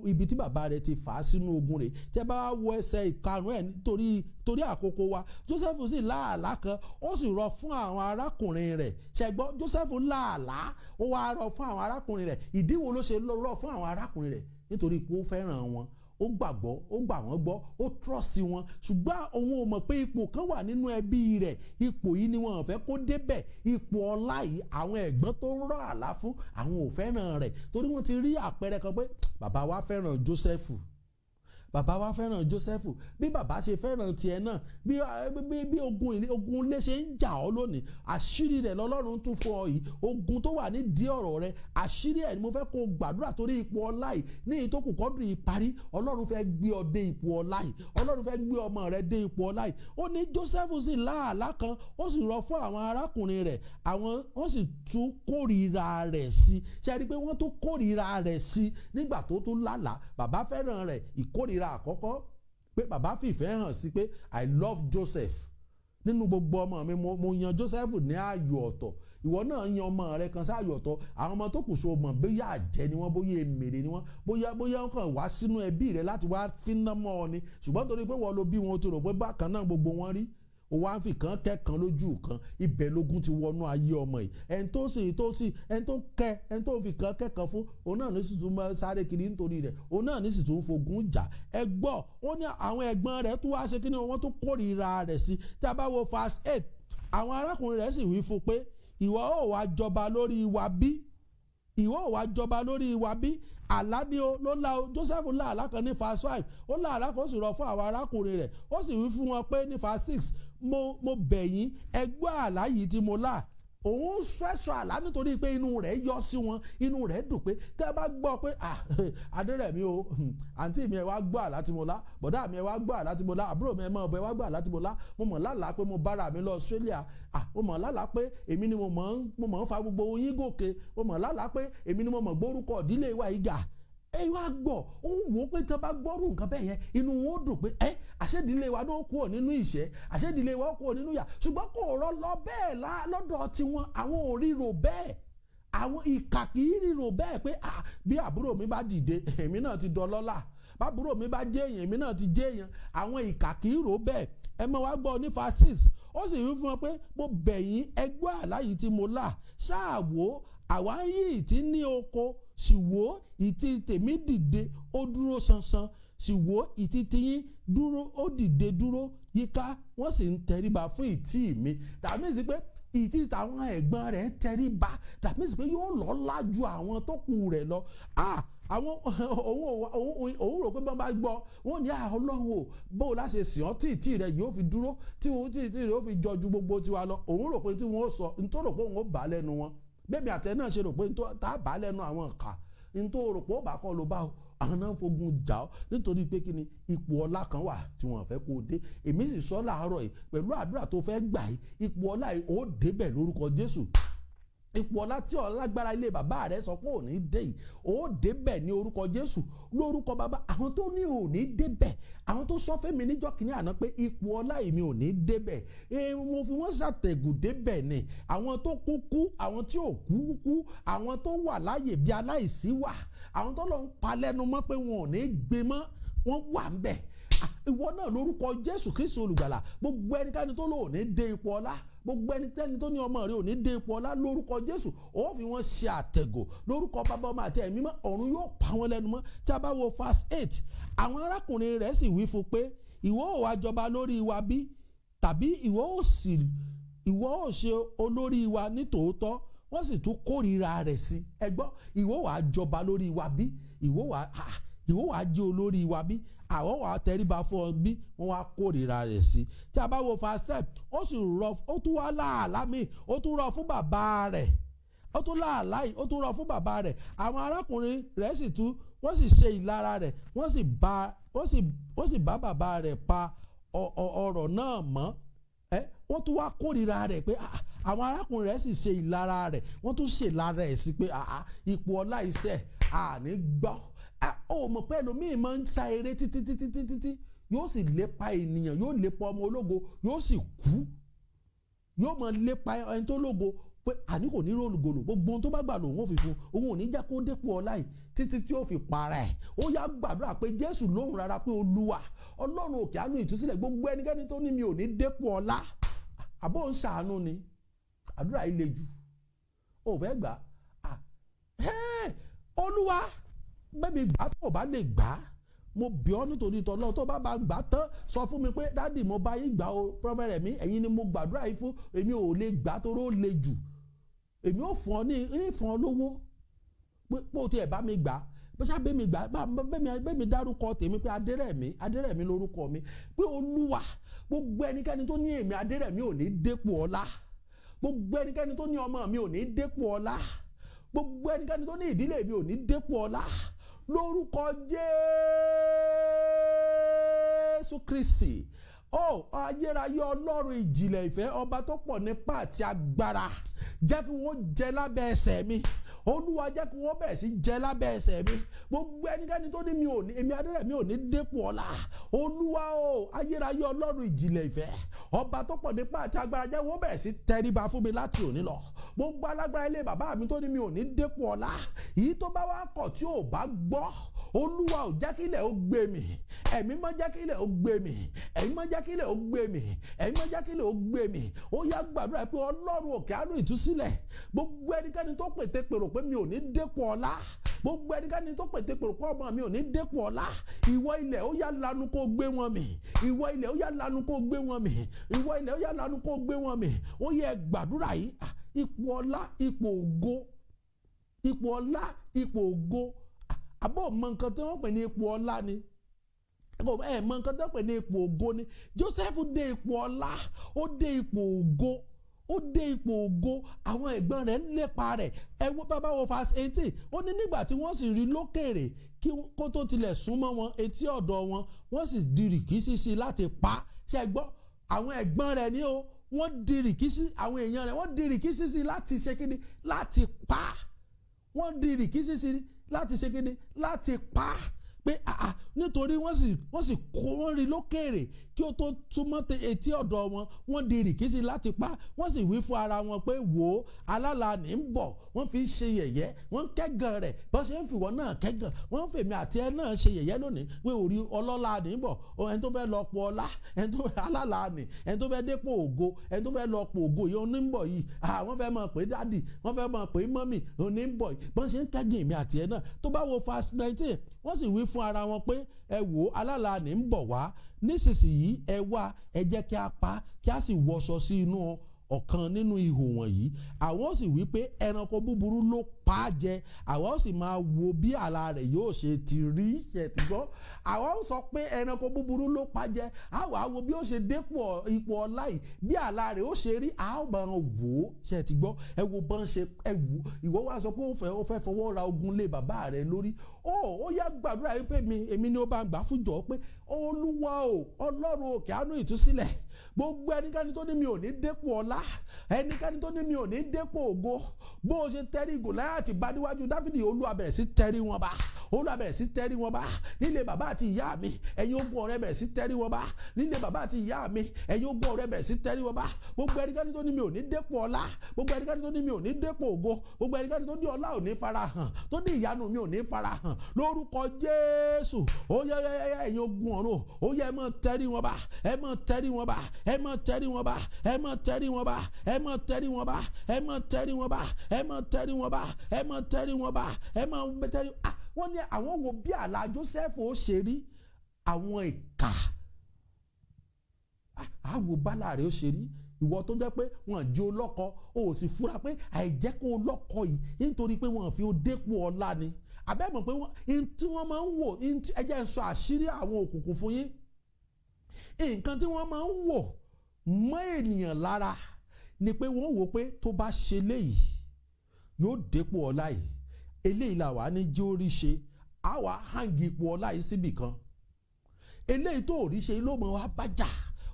Ibi tí bàbá rẹ̀ ti fà á sínú ogun rẹ̀, tẹ́ bá wọ ẹsẹ̀ ìkarùn ẹ̀, nítorí torí àkókò wa, Joseph sì láàlá kan, ó sì rọ fún àwọn arákùnrin rẹ̀. Ṣẹgbọ́n, Joseph láàlá, ó wá rọ fún àwọn arákùnrin rẹ̀. Ìdí wo ló ṣe rọ fún àwọn arákùnrin rẹ̀? Nítorí pé ó fẹ́ràn wọn, ó gbàgbọ́, ó gbà wọ́n gbọ́, ó trust wọn. Ṣùgbọ́n òun ò mọ̀ pé ipò kan wà nínú ẹbí rẹ̀. Ipò yìí ni wọn ò fẹ́ kó débẹ̀, ipò ọlá yìí. Àwọn ẹ̀gbọ́n tó ń rọ̀ àlá fún, àwọn ò fẹ́ràn rẹ̀, torí wọ́n ti rí àpẹẹrẹ kan pé bàbá wa fẹ́ràn Joseph, bàbá wa fẹ́ràn Joseph. Bí bàbá ṣe fẹ́ràn tiẹ̀ náà, bí ogun ilé ṣe ń jà ọ́ lónìí, àṣírí rẹ̀ lọ́lọ́run tún fún ọ yìí. Ogun tó wà nídìí ọ̀rọ̀ rẹ̀, àṣírí ẹ̀ ni mo fẹ́ kó gbàdúrà, torí ipò ọlá yìí ní ìtókù kọ́dún yìí parí, Ọlọ́run fẹ́ gbé ọ dé ipò ọlá yìí. Ọlọ́run fẹ́ gbé ọmọ rẹ dé ipò ọlá yìí. Ó ní Joseph sì láàlá kan, ó sì rọ fún àwọn arákùnrin rẹ̀, àwọn wọ́n sì tún kórìíra rẹ̀ sí. Ṣe rí i pé wọ́n tún kórìíra rẹ̀ sí nígbà tó tún lálàá? Bàbá fẹ́ràn rẹ̀. Ìkórìíra àkọ́kọ́ pé bàbá fìfẹ́ hàn sí pé, "I love Joseph. Nínú gbogbo ọmọ mi, mo yan Joseph ní ààyò ọ̀tọ̀." Ìwọ náà yan ọmọ rẹ kan sáàyò ọ̀tọ̀. Àwọn ọmọ tó kù so mọ̀ bóyá àjẹ́ ni wọ́n, bóyá èmèrè ni wọ́n, bóyá wọ́n kàn wá sínú ẹbí rẹ láti wá fínná mọ́ ọ ni. Ṣùgbọ́n torí pé wọ́n ló bí wọn, o ti rò pé bákan náà gbogbo wọn rí. O wá ń fi kan kẹ́kan lójú kan. Ibẹ̀ lógún ti wọnú ayé ọmọ yìí. Ẹni tó sì tó sì ẹni tó kẹ, ẹni tó fi kan kẹ́kan fún, òun náà ní sì tún máa sáré kiri nítorí rẹ̀, òun náà ní sì tún fogun jà. Ẹ gbọ́, ó ní àwọn ẹ̀gbọ́n rẹ̀ tún wá ṣe kí ni? Wọ́n tún kórìíra rẹ̀ sí. Tí a bá wo verse 8, àwọn arákùnrin rẹ̀ sì wí fún pé, "Ìwọ ó wá jọba lórí wa bí? Ìwọ ò wá jọba lórí wa bí?" Àlá ni o ló lá o. Joseph lá àlá kan ní verse 5. Ó lá àlá kan, ó sì rọ fún àwọn arákùnrin rẹ̀. Ó sì wí fún wọn pé ní verse 6, Mo bẹ̀ yín, ẹ gbọ́ àlá yìí tí mo lá." Òun sẹ́sọ àlá nítorí pé inú rẹ̀ yọ sí wọn, inú rẹ̀ dùn pé tẹ́ ẹ bá gbọ́ pé, "Ah, Adérẹ̀mí o, àǹtí mi, ẹ wá gbọ́ àlá tí mo lá. Bọ̀dá mi, ẹ wá gbọ́ àlá tí mo lá. Àbúrò mi, ẹ mọ̀ ọ̀bẹ, ẹ wá gbọ́ àlá tí mo lá. Mo mọ̀ lálàá pé mo bára mi lọ Australia. Ah, mo mọ̀ lálàá pé èmi ni mo mọ̀ ń fa gbogbo yín gòkè. Mo mọ̀ lálàá pé èmi ni mo mọ̀ gbórúkọ ìdílé wa yìí gà." Ẹ wá gbọ́, ó wò ó pé tí wọ́n bá gbọ́rù nǹkan bẹ́ẹ̀ yẹn, inú wọn ó dùn pé ẹ àṣẹ́dílé wa ló kúrò nínú ìṣẹ́, àṣẹ́dílé wa ó kúrò nínú ìyà. Ṣùgbọ́n kò rọ́ lọ bẹ́ẹ̀ lọ́dọ̀ tiwọn. Àwọn ò ríro bẹ́ẹ̀, àwọn ìkà kì í ríro bẹ́ẹ̀ pé bí àbúrò mi bá dìde, èmi náà ti dọlọ́lá, bábúrò mi bá jẹ́ èèyàn, èmi náà ti jẹ́ èèyàn. Àwọn ìkà kì í rò bẹ́ẹ̀. Ẹ mọ̀ wá gbọ́ ní verse 6, ó sì wí fún wọn pé, "Mo bẹ̀ yín, ẹ gbọ́ àlá yìí tí mo lá. Ṣáà wò ó, àwa ń yí ìtí ní oko, sì wò ó, ìtí tèmi dìde, ó dúró ṣanṣan. Sì wò ó, ìtí tiyín dúró, ó dìde dúró yíká, wọ́n sì ń tẹríba fún ìtí mi." Tàbí sí pé ìtí tàwọn ẹ̀gbọ́n rẹ̀ ń tẹríba, tàbí sí pé yóò lọ́lá ju àwọn tó kù rẹ̀ lọ. Àwọn òun rò pé bọ́n bá gbọ́, wọ́n ní, "Ọlọ́run o, bó o láṣẹ sìn ọ́ tí ìtì rẹ̀ yóò fi dúró, tí òun tí ìtì rẹ̀ yóò fi jọ ju gbogbo tiwa lọ?" Òun rò pé tí wọ́n sọ, nítorí rò pé òun ó bà á lẹ́nu wọn. Bẹ́ẹ̀ni àtẹ náà ṣe rò pé tá a bà á lẹ́nu àwọn ìka, nítorí rò pé ó bá kọ́ ló bá o, àwọn náà ń fogun jà ọ́, nítorí pé kí ni? Ipò ọlá kan wà tí wọ́n fẹ́ kó o dé. Èmi sì sọ láàárọ̀ yìí, pẹ̀lú àdúrà tó fẹ́ gbà yìí, ipò ọlá yìí, ó débẹ̀ lórúkọ Jésù. Ipò ọlá tí ọlágbára ilé bàbá rẹ sọ pé ò ní dé yìí, ó débẹ̀ ní orúkọ Jésù. Lórúkọ bàbá, àwọn tó ní ò ní débẹ̀, àwọn tó sọ fẹ́mi níjọ́ kìíní àná pé ipò ọlá èmi ò ní débẹ̀, mo fi wọ́n ṣàtẹ̀gùn débẹ̀ ni. Àwọn tó kú kú, àwọn tí ò kú kú, àwọn tó wà láàyè bí aláìsí wà, àwọn tó lọ ń pa lẹ́nu mọ́ pé wọn ò ní gbé mọ́, wọ́n wà ń bẹ̀. Ìwọ náà, lórúkọ Jésù Kristu olùgbàlà, gbogbo ẹnikẹ́ni tó lò ní dé ipò ọlá, gbogbo ẹnikẹ́ni tó ní ọmọ rẹ ò ní dé ipò ọlá, lórúkọ Jésù, ó fi wọ́n ṣe àtẹ̀gò. Lórúkọ Bàbá, Ọmọ àti Ẹ̀mí mọ́, ọ̀run yóò pa wọ́n lẹ́nu mọ́. Tí a bá wo verse 8, àwọn arákùnrin rẹ̀ sì wí fún pé, "Ìwọ ò wá jọba lórí wa bí? Tàbí ìwọ ò ṣe olórí wa ní tòótọ́?" Wọ́n sì tún kórìíra rẹ̀ sí. Ẹ gbọ́, "Ìwọ wàá jọba lórí wa bí? Ìwọ wàá jẹ́ olórí wa bí? Àwọn wàá tẹríba fún ọ bí?" Wọ́n wá kórìíra rẹ̀ sí. Tí a bá wo verse 10, ó sì rọ, ó tún wá láàlá mi, ó tún rọ fún bàbá rẹ̀, ó tún láàlá yìí, ó tún rọ fún bàbá rẹ̀. Àwọn arákùnrin rẹ̀ sì tún, wọ́n sì ṣe ìlara rẹ̀, wọ́n sì bá bàbá rẹ̀ pa ọ̀rọ̀ náà mọ́. Ẹ wọ́n tún wá kórìíra rẹ̀ pé àwọn arákùnrin rẹ̀ sì ṣe ìlara rẹ̀, wọ́n tún ṣe ìlara ẹ̀ sí pé ipò ọlá iṣẹ́ àní gbọ́. Ó mọ̀ pé ẹlòmíì máa ń sa eré títí títí títí tí yóò sì lépa ènìyàn, yóò lépa ọmọ ológo, yóò sì kú. Yóò máa lépa ẹni tó lógo pé àní kò ní róòlù gòlò, gbogbo ohun tó bá gbà lòun ò fi fún òun, ò ní jẹ́ kó dépò ọlá yìí títí tí ó fi para ẹ̀. Ó yá, gbàdúrà pé Jésù lóhùn rárá pé, "Olúwa Ọlọ́run òkè àánú ìtúsílẹ̀, gbogbo ẹnikẹ́ni tó ní mi ò ní dépò ọlá." Àbó ń ṣàánú ni. Àdúrà yìí le jù, ó fẹ́ gbà á. Olúwa, bẹ́ẹ̀ mi gbà, tó o bá lè gbà á, mo bẹ̀ ọ́ nítorí tọ́lọ́, tó bá bá gbà tán, sọ fún mi pé, "Daddy, mo bá yín gbà o. Prophet mi, ẹ̀yin ni mo gbàdúrà yìí fún. Èmi ò lè gbà toró le jù." Èmi ò fún ọ ní ń fún ọ lówó pé o tiẹ̀ bá mi gbà bó ṣá bẹ́ẹ̀ mi gbà, bẹ́ẹ̀ mi dárúkọ tèmi pé Adérẹ̀mí, Adérẹ̀mí lórúkọ mi, pé, "Olúwa, gbogbo ẹnikẹ́ni tó ní èmi Adérẹ̀mí ò ní dépò ọlá, gbogbo ẹnikẹ́ni tó ní ọmọ mi ò ní dépò ọlá, gbogbo ẹnikẹ́ni tó ní ìdílé mi ò ní dépò ọlá, lórúkọ Jésù Kristi ó, ayérayé Ọlọ́run ìjìnlẹ̀ ìfẹ́, ọba tó pọ̀ nípa àti agbára, jẹ́ kí wọ́n jẹ lábẹ́ ẹsẹ̀ mi. Olúwa, jẹ́ kí wọ́n bẹ̀rẹ̀ sí jẹ lábẹ́ ẹsẹ̀ mi. Gbogbo ẹnikẹ́ni tó ní mi ò ní, èmi Adérẹ̀mí ò ní dépò ọlá, Olúwa o, ayérayé Ọlọ́run ìjìnlẹ̀ ìfẹ́, ọba tó pọ̀ nípa àti agbára, jẹ́ wọ́n bẹ̀rẹ̀ sí tẹríba fún mi láti òní lọ. Gbogbo alágbára ilé bàbá mi tó ní mi ò ní dépò ọlá, èyí tó bá wá kọ̀ tí ò bá gbọ́, Olúwa ò, jẹ́ kí ilẹ̀ ó gbé mi. Ẹ̀mí mọ́, jẹ́ kí ilẹ̀ ó gbé mi. Ẹ̀mí mọ́, jẹ́ kí ilẹ̀ ó gbé mi. Ẹ̀mí mọ́, jẹ́ kí ilẹ̀ ó gbé mi." Ó yá, gbàdúrà pé, "Ọlọ́run òkè àánú ìtúsílẹ̀, gbogbo ẹnikẹ́ni tó pète pèrò pé mi ò ní dépò ọlá, gbogbo ẹnikẹ́ni tó pète pèrò pé ọmọ mi ò ní dépò ọlá, ìwọ ilẹ̀, ó yá, lanu kó gbé wọn mì. Ìwọ ilẹ̀, ó yá, lanu kó gbé wọn mì. Ìwọ ilẹ̀, ó yá, lanu kó gbé wọn mì." Ó yẹ gbàdúrà yìí. Ipò ọlá, ipò ògo, ipò ọlá, ipò ògo. Àbọ̀ mọ nǹkan tí wọ́n pè ní ipò ọlá ni? Ẹ mọ nǹkan tí wọ́n pè ní ipò ògo ni? Joseph dé ipò ọlá, ó dé ipò ògo, ó dé ipò ògo. Àwọn ẹ̀gbọ́n rẹ̀ ń lépa rẹ̀. Ẹ wo bàbá, wo verse 18. Ó ní nígbà tí wọ́n sì rí lókèrè, kí kó tó tilẹ̀ súnmọ́ wọn etí ọ̀dọ̀ wọn, wọ́n sì di rìkíṣí sí láti pa. Ṣe gbọ́? Àwọn ẹ̀gbọ́n rẹ̀ ní o, wọ́n di rìkíṣí, àwọn èèyàn rẹ̀, wọ́n di rìkíṣí sí láti ṣe kíni? Láti pa. Wọ́n di rìkíṣí sí. láti ṣe kíni, láti pa á pé àà, nítorí wọ́n sì kó wọ́n rí lókèèrè kí ó tó túmọ̀ etí ọ̀dọ̀ wọn. Wọ́n di rìkíṣí láti pa. Wọ́n sì wí fún ara wọn pé, "Wò ó, alálàá ní ń bọ̀." Wọ́n fi ń ṣe yẹ̀yẹ́, wọ́n ń kẹ́gàn rẹ̀. Bọ́n ṣe ń fìwọ́ náà kẹ́gàn, wọ́n ń fèmí àti ẹ náà ṣe yẹ̀yẹ́ lónìí pé orí ọlọ́lá ní ń bọ̀, ẹni tó fẹ́ lọ pọ̀ ọlá, ẹni tó fẹ́ alálàá ní, ẹni tó fẹ́ dépò ògo, ẹni tó fẹ́ lọ pọ̀ ògo yìí oní ń bọ̀ yìí. Wọ́n fẹ́ máa pè daddy, wọ́n fẹ́ máa pè mummy, oní ń bọ̀ yìí. Bọ́n ṣe ń kẹ́gàn èmi àti ẹ náà. Tó bá wo verse 19, wọ́n sì wí fún ara wọn pé, "Ẹ wò ó, alálàá ní ń bọ̀ wá nísinsìnyí. Ẹ wá, ẹ jẹ́ kí a pa, kí a sì wọṣọ sí inú ọ̀kan nínú ihò wọ̀nyí." Àwọn sì wí pé, "Ẹranko búburú ló pa á jẹ. Àwọn sì máa wo bí àlá rẹ̀ yóò ṣe ti rí." Ṣe ti gbọ́? Àwọn sọ pé ẹranko búburú ló pa á jẹ. Àwọn á wo bí ó ṣe dépò ipò ọlá yìí, bí àlá rẹ̀ ó ṣe rí, a ó máa wò ó. Ṣe ti gbọ́? Ẹ wo bọ́n ṣe ẹ wò. Ìwọ wá sọ pé ó fẹ́ fọwọ́ ra ogun lé bàbá rẹ̀ lórí. Ó yá, gbàdúrà yìí fẹ́ mi, èmi ni ó bá ń gbà fújọ pé, Olúwa o, Ọlọ́run òkè àánú ìtúsílẹ̀, gbogbo ẹnikẹ́ni tó ní mi ò ní dépò ọlá, ẹnikẹ́ni tó ní mi ò ní dépò ògo, bó o ṣe tẹ́rí Gòláyátì bá níwájú Dáfídì, Olúwa, bẹ̀rẹ̀ sí tẹ́rí wọn bá. Olúwa, bẹ̀rẹ̀ sí tẹ́rí wọn bá nílé bàbá àti ìyá mi. Ẹ̀yin ogun ọ̀rẹ́, bẹ̀rẹ̀ sí tẹ́rí wọn bá nílé bàbá àti ìyá mi. Ẹ̀yin ogun ọ̀rẹ́, bẹ̀rẹ̀ sí tẹ́rí wọn bá. Gbogbo ẹnikẹ́ni tó ní mi ò ní dépò ọlá, gbogbo ẹnikẹ́ni tó ní mi ò ní dépò ògo, gbogbo ẹnikẹ́ni tó ní ọlá ò ní farahàn, tó ní ìyanu mi ò ní farahàn, lórúkọ Jésù, ó yẹ yẹ, ẹ̀yin ogun ọ̀run, ó yẹ, ẹ máa tẹ́rí wọn bá, ẹ máa tẹ́rí wọn bá, ẹ máa tẹ́rí wọn bá, ẹ máa tẹ́rí wọn bá, ẹ máa tẹ́rí wọn bá, ẹ máa tẹ́rí wọn bá, ẹ máa tẹ́rí wọn bá, ẹ máa tẹ́rí wọn bá, ẹ máa tẹ́rí. Ah, wọ́n ní àwọn wo bí àlá Joseph ó ṣe rí. Àwọn ìkà, àwọn bálà rẹ̀ ó ṣe rí. Ìwọ tó jẹ́ pé wọ́n jẹ́ olọ́kọ, o ò sì fura pé àìjẹ́ kó o lọ́kọ yìí, nítorí pé wọ́n fi ó dépò ọlá ni. Àbẹ́ mọ̀ pé wọ́n tí wọ́n máa ń wò, ẹ jẹ́ n sọ àṣírí àwọn òkùnkùn fún yín. Nǹkan tí wọ́n máa ń wò mọ́ ènìyàn lára ni pé wọ́n wò pé tó bá ṣe léyìí, yóò dépò ọlá yìí. Eléyìí là wà ní jí ó rí ṣe, á wà hang ipò ọlá yìí síbì kan. Eléyìí tó rí ṣe ló mọ wá bájà,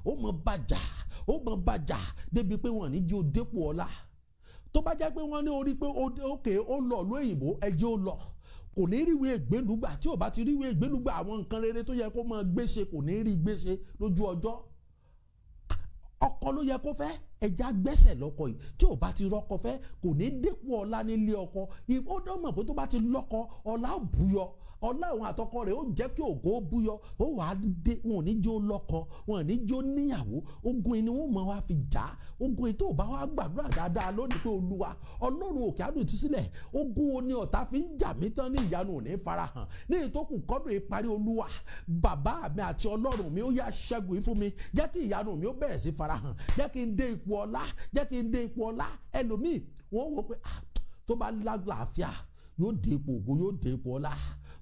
ó mọ bàjà, ó mọ bàjà débi pé wọ́n ní jí ó dépò ọlá. Tó bá jẹ́ pé wọ́n ní orí pé ókè ó lọ lóyìnbó, ẹjẹ́ ó lọ, kò ní ríwèé ìgbélùgbà. Tí ò bá ti ríwèé ìgbélùgbà, àwọn nǹkan rere tó yẹ kó máa gbé ṣe, kò ní rí gbé ṣe lójú ọjọ́. Ọkọ ló yẹ kó fẹ́, ẹja gbẹ́sẹ̀ lọ́kọ yìí. Tí ò bá ti rọ́kọ fẹ́, kò ní dépò ọlá nílé ọkọ. Ó dán mọ̀ pé tó bá ti lọ́kọ, ọlá ò búyọ, ọlá òun àtọkọ rẹ̀ ó jẹ́ kí ògo ó búyọ. Ó wàá dé, wọn ò ní jó lọ́kọ, wọn ò ní jó níyàwó. Ogun yìí ni wọ́n mọ̀ wá fi jà á. Ogun yìí, tó bá wá gbàdúrà dáadáa lónìí pé, "Olúwa Ọlọ́run òkè àánú ìtúsílẹ̀, ogun wo ni ọ̀tá fi ń jà mí tán ní ìyanu ò ní farahàn ní ìtókù kọ́dún ìparí? Olúwa bàbá mi àti Ọlọ́run mi, ó yá, ṣẹ́gun yìí fún mi. Jẹ́ kí ìyanu mi ó bẹ̀rẹ̀ sí farahàn. Jẹ́ kí n dé ipò ọlá, jẹ́ kí n dé ipò ọlá." Ẹlòmíì, wọ́n wò pé, ah, tó bá lágbàáfíà, yóò dé ipò ògo, yóò dé ipò ọlá,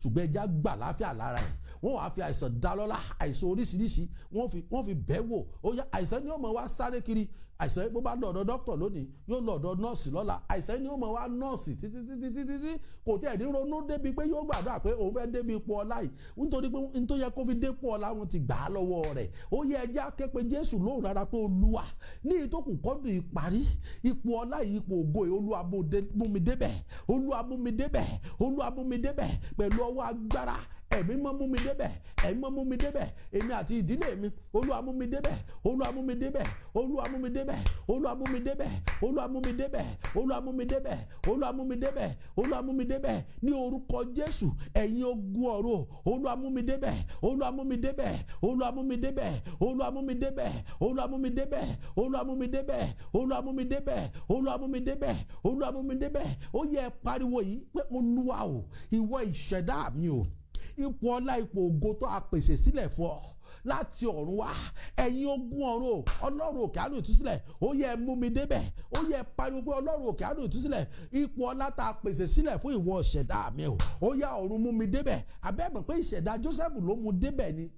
ṣùgbọ́n ẹja gbà láfíà lára ẹ̀. Wọ́n wàá fi àìsàn dá lọ́lá, àìsàn oríṣiríṣi wọ́n fi bẹ́ẹ̀ wò. Ó yá, àìsàn ni ó mọ̀ wá sáré kiri. Àìsàn, bó bá lọ ọ̀dọ̀ dókítà lónìí, yóò lọ ọ̀dọ̀ nọ́ọ̀sì lọ́la. Àìsàn ni ó mọ̀ wá nọ́ọ̀sì títí títí títí tí kò tẹ̀ ní ronú débi pé yóò gbàdúrà pé òun fẹ́ débi ipò ọlá yìí, nítorí pé nítorí yẹ kó fi dépò ọlá, wọn ti gbà á lọ́wọ́ rẹ̀. Ó yẹ, ẹjẹ́ aképe Jésù lóhùn rárá pé, "Olúwa, ní ìtókù kọ́dún ìparí, ipò ọlá yìí, ipò ògo yìí, Olúwa, mú mi débẹ̀. Olúwa, mú mi débẹ̀. Olúwa, mú mi débẹ̀ pẹ̀lú ọwọ́ agbára Ẹ̀mí mọ́. Mú mi débẹ̀. Ẹ̀mí mọ́, mú mi débẹ̀, èmi àti ìdílé mi. Olúwa, mú mi débẹ̀. Olúwa, mú mi débẹ̀. Olúwa, mú mi débẹ̀. Olúwa, mú mi débẹ̀. Olúwa, mú mi débẹ̀. Olúwa, mú mi débẹ̀. Olúwa, mú mi débẹ̀. Olúwa, mú mi débẹ̀ ní orúkọ Jésù." Ẹ̀yin ogun ọ̀run, Olúwa, mú mi débẹ̀. Olúwa, mú mi débẹ̀. Olúwa, mú mi débẹ̀. Olúwa, mú mi débẹ̀. Olúwa, mú mi débẹ̀. Olúwa, mú mi débẹ̀. Olúwa, mú mi débẹ̀. Olúwa, mú mi débẹ̀. Olúwa, mú mi débẹ̀. Ó yẹ, pariwo yìí pé, "Olúwa o, ìwọ ìṣẹ̀dá mi o, ipò ọlá, ipò ògo tó a pèsè sílẹ̀ fún ọ láti ọ̀run wá, ẹ̀yin ogun ọ̀run o, Ọlọ́run òkè àánú ìtúsílẹ̀, ó yẹ, mú mi débẹ̀." Ó yẹ, pariwo pé, "Ọlọ́run òkè àánú ìtúsílẹ̀, ipò ọlá tá a pèsè sílẹ̀ fún ìwọ ìṣẹ̀dá mi o, ó yá, ọ̀run, mú mi débẹ̀." Abẹ́mọ̀ pé ìṣẹ̀dá Joseph ló mú débẹ̀ ni.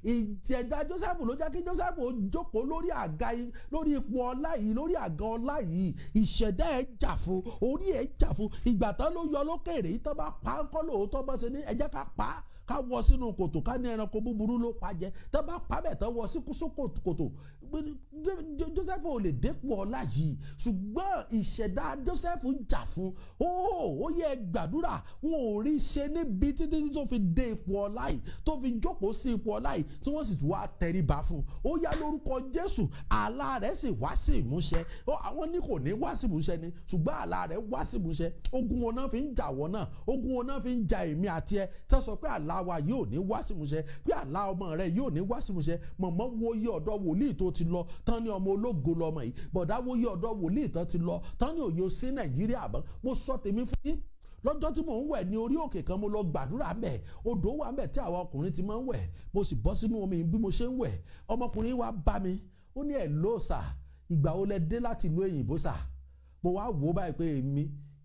Ìṣẹ̀dá Joseph ló jẹ́ kí Joseph ó jókòó lórí àga yìí, lórí ipò ọlá yìí, lórí àga ọlá yìí. Ìṣẹ̀dá ẹ̀ jà fún, orí ẹ̀ jà fún. Ìgbà tán ló yọ lókèrè yìí, tán bá pa á ńkọ́ lóòótọ́, bá ṣe ní ẹ jẹ́ ká pa á, ká wọ sínú kòtò, ká ní ẹranko búburú ló pa jẹ. Tán bá pa bẹ̀ tán wọ sí kòtò. Joseph ò lè dépò ọlá yìí, ṣùgbọ́n ìṣẹ̀dá Joseph ń jà fún. Ó yẹ gbàdúrà. Wọn ò rí ṣe níbi títí tó fi dé ipò ọlá yìí, tó fi jókòó sí ipò ọlá yìí, tí wọ́n sì tún wá tẹríba fún un. Ó yá, lórúkọ Jésù, àlá rẹ̀ sì wá sí ìmúṣẹ. Àwọn ní kò ní wá sí ìmúṣẹ ni, ṣùgbọ́n àlá rẹ̀ wá sí ìmúṣẹ. Ogun wọn náà fi ń jà wọ́n náà? Ogun wọn náà fi ń ja èmi àti ẹ tó sọ pé àlá wa yóò ní wá sí ìmúṣẹ, pé àlá ọmọ rẹ yóò ní wá sí ìmúṣẹ? Mọ̀mọ́, wo iye ọ̀dọ́ wòlíì tó ti lọ tán ní ọmọ ológo lọmọ yìí. Bọ̀dá, wo iye ọ̀dọ́ wòlíì tán ti lọ tán ní òye sí Nàìjíríà mọ́. Mo sọ tèmi fún yín lọ́jọ́ tí mò ń wẹ̀ ní orí òkè kan. Mo lọ gbàdúrà mbẹ̀. Odò wà mbẹ̀ tí àwọn ọkùnrin ti máa ń wẹ̀. Mo sì bọ́ sínú omi. Bí mo ṣe ń wẹ̀, ọmọkùnrin wa bá mi. Ó ní, "Ẹ̀ ló sà, ìgbà wo lẹ dé láti ìlú òyìnbó sà?" Mo wá wò ó báyìí pé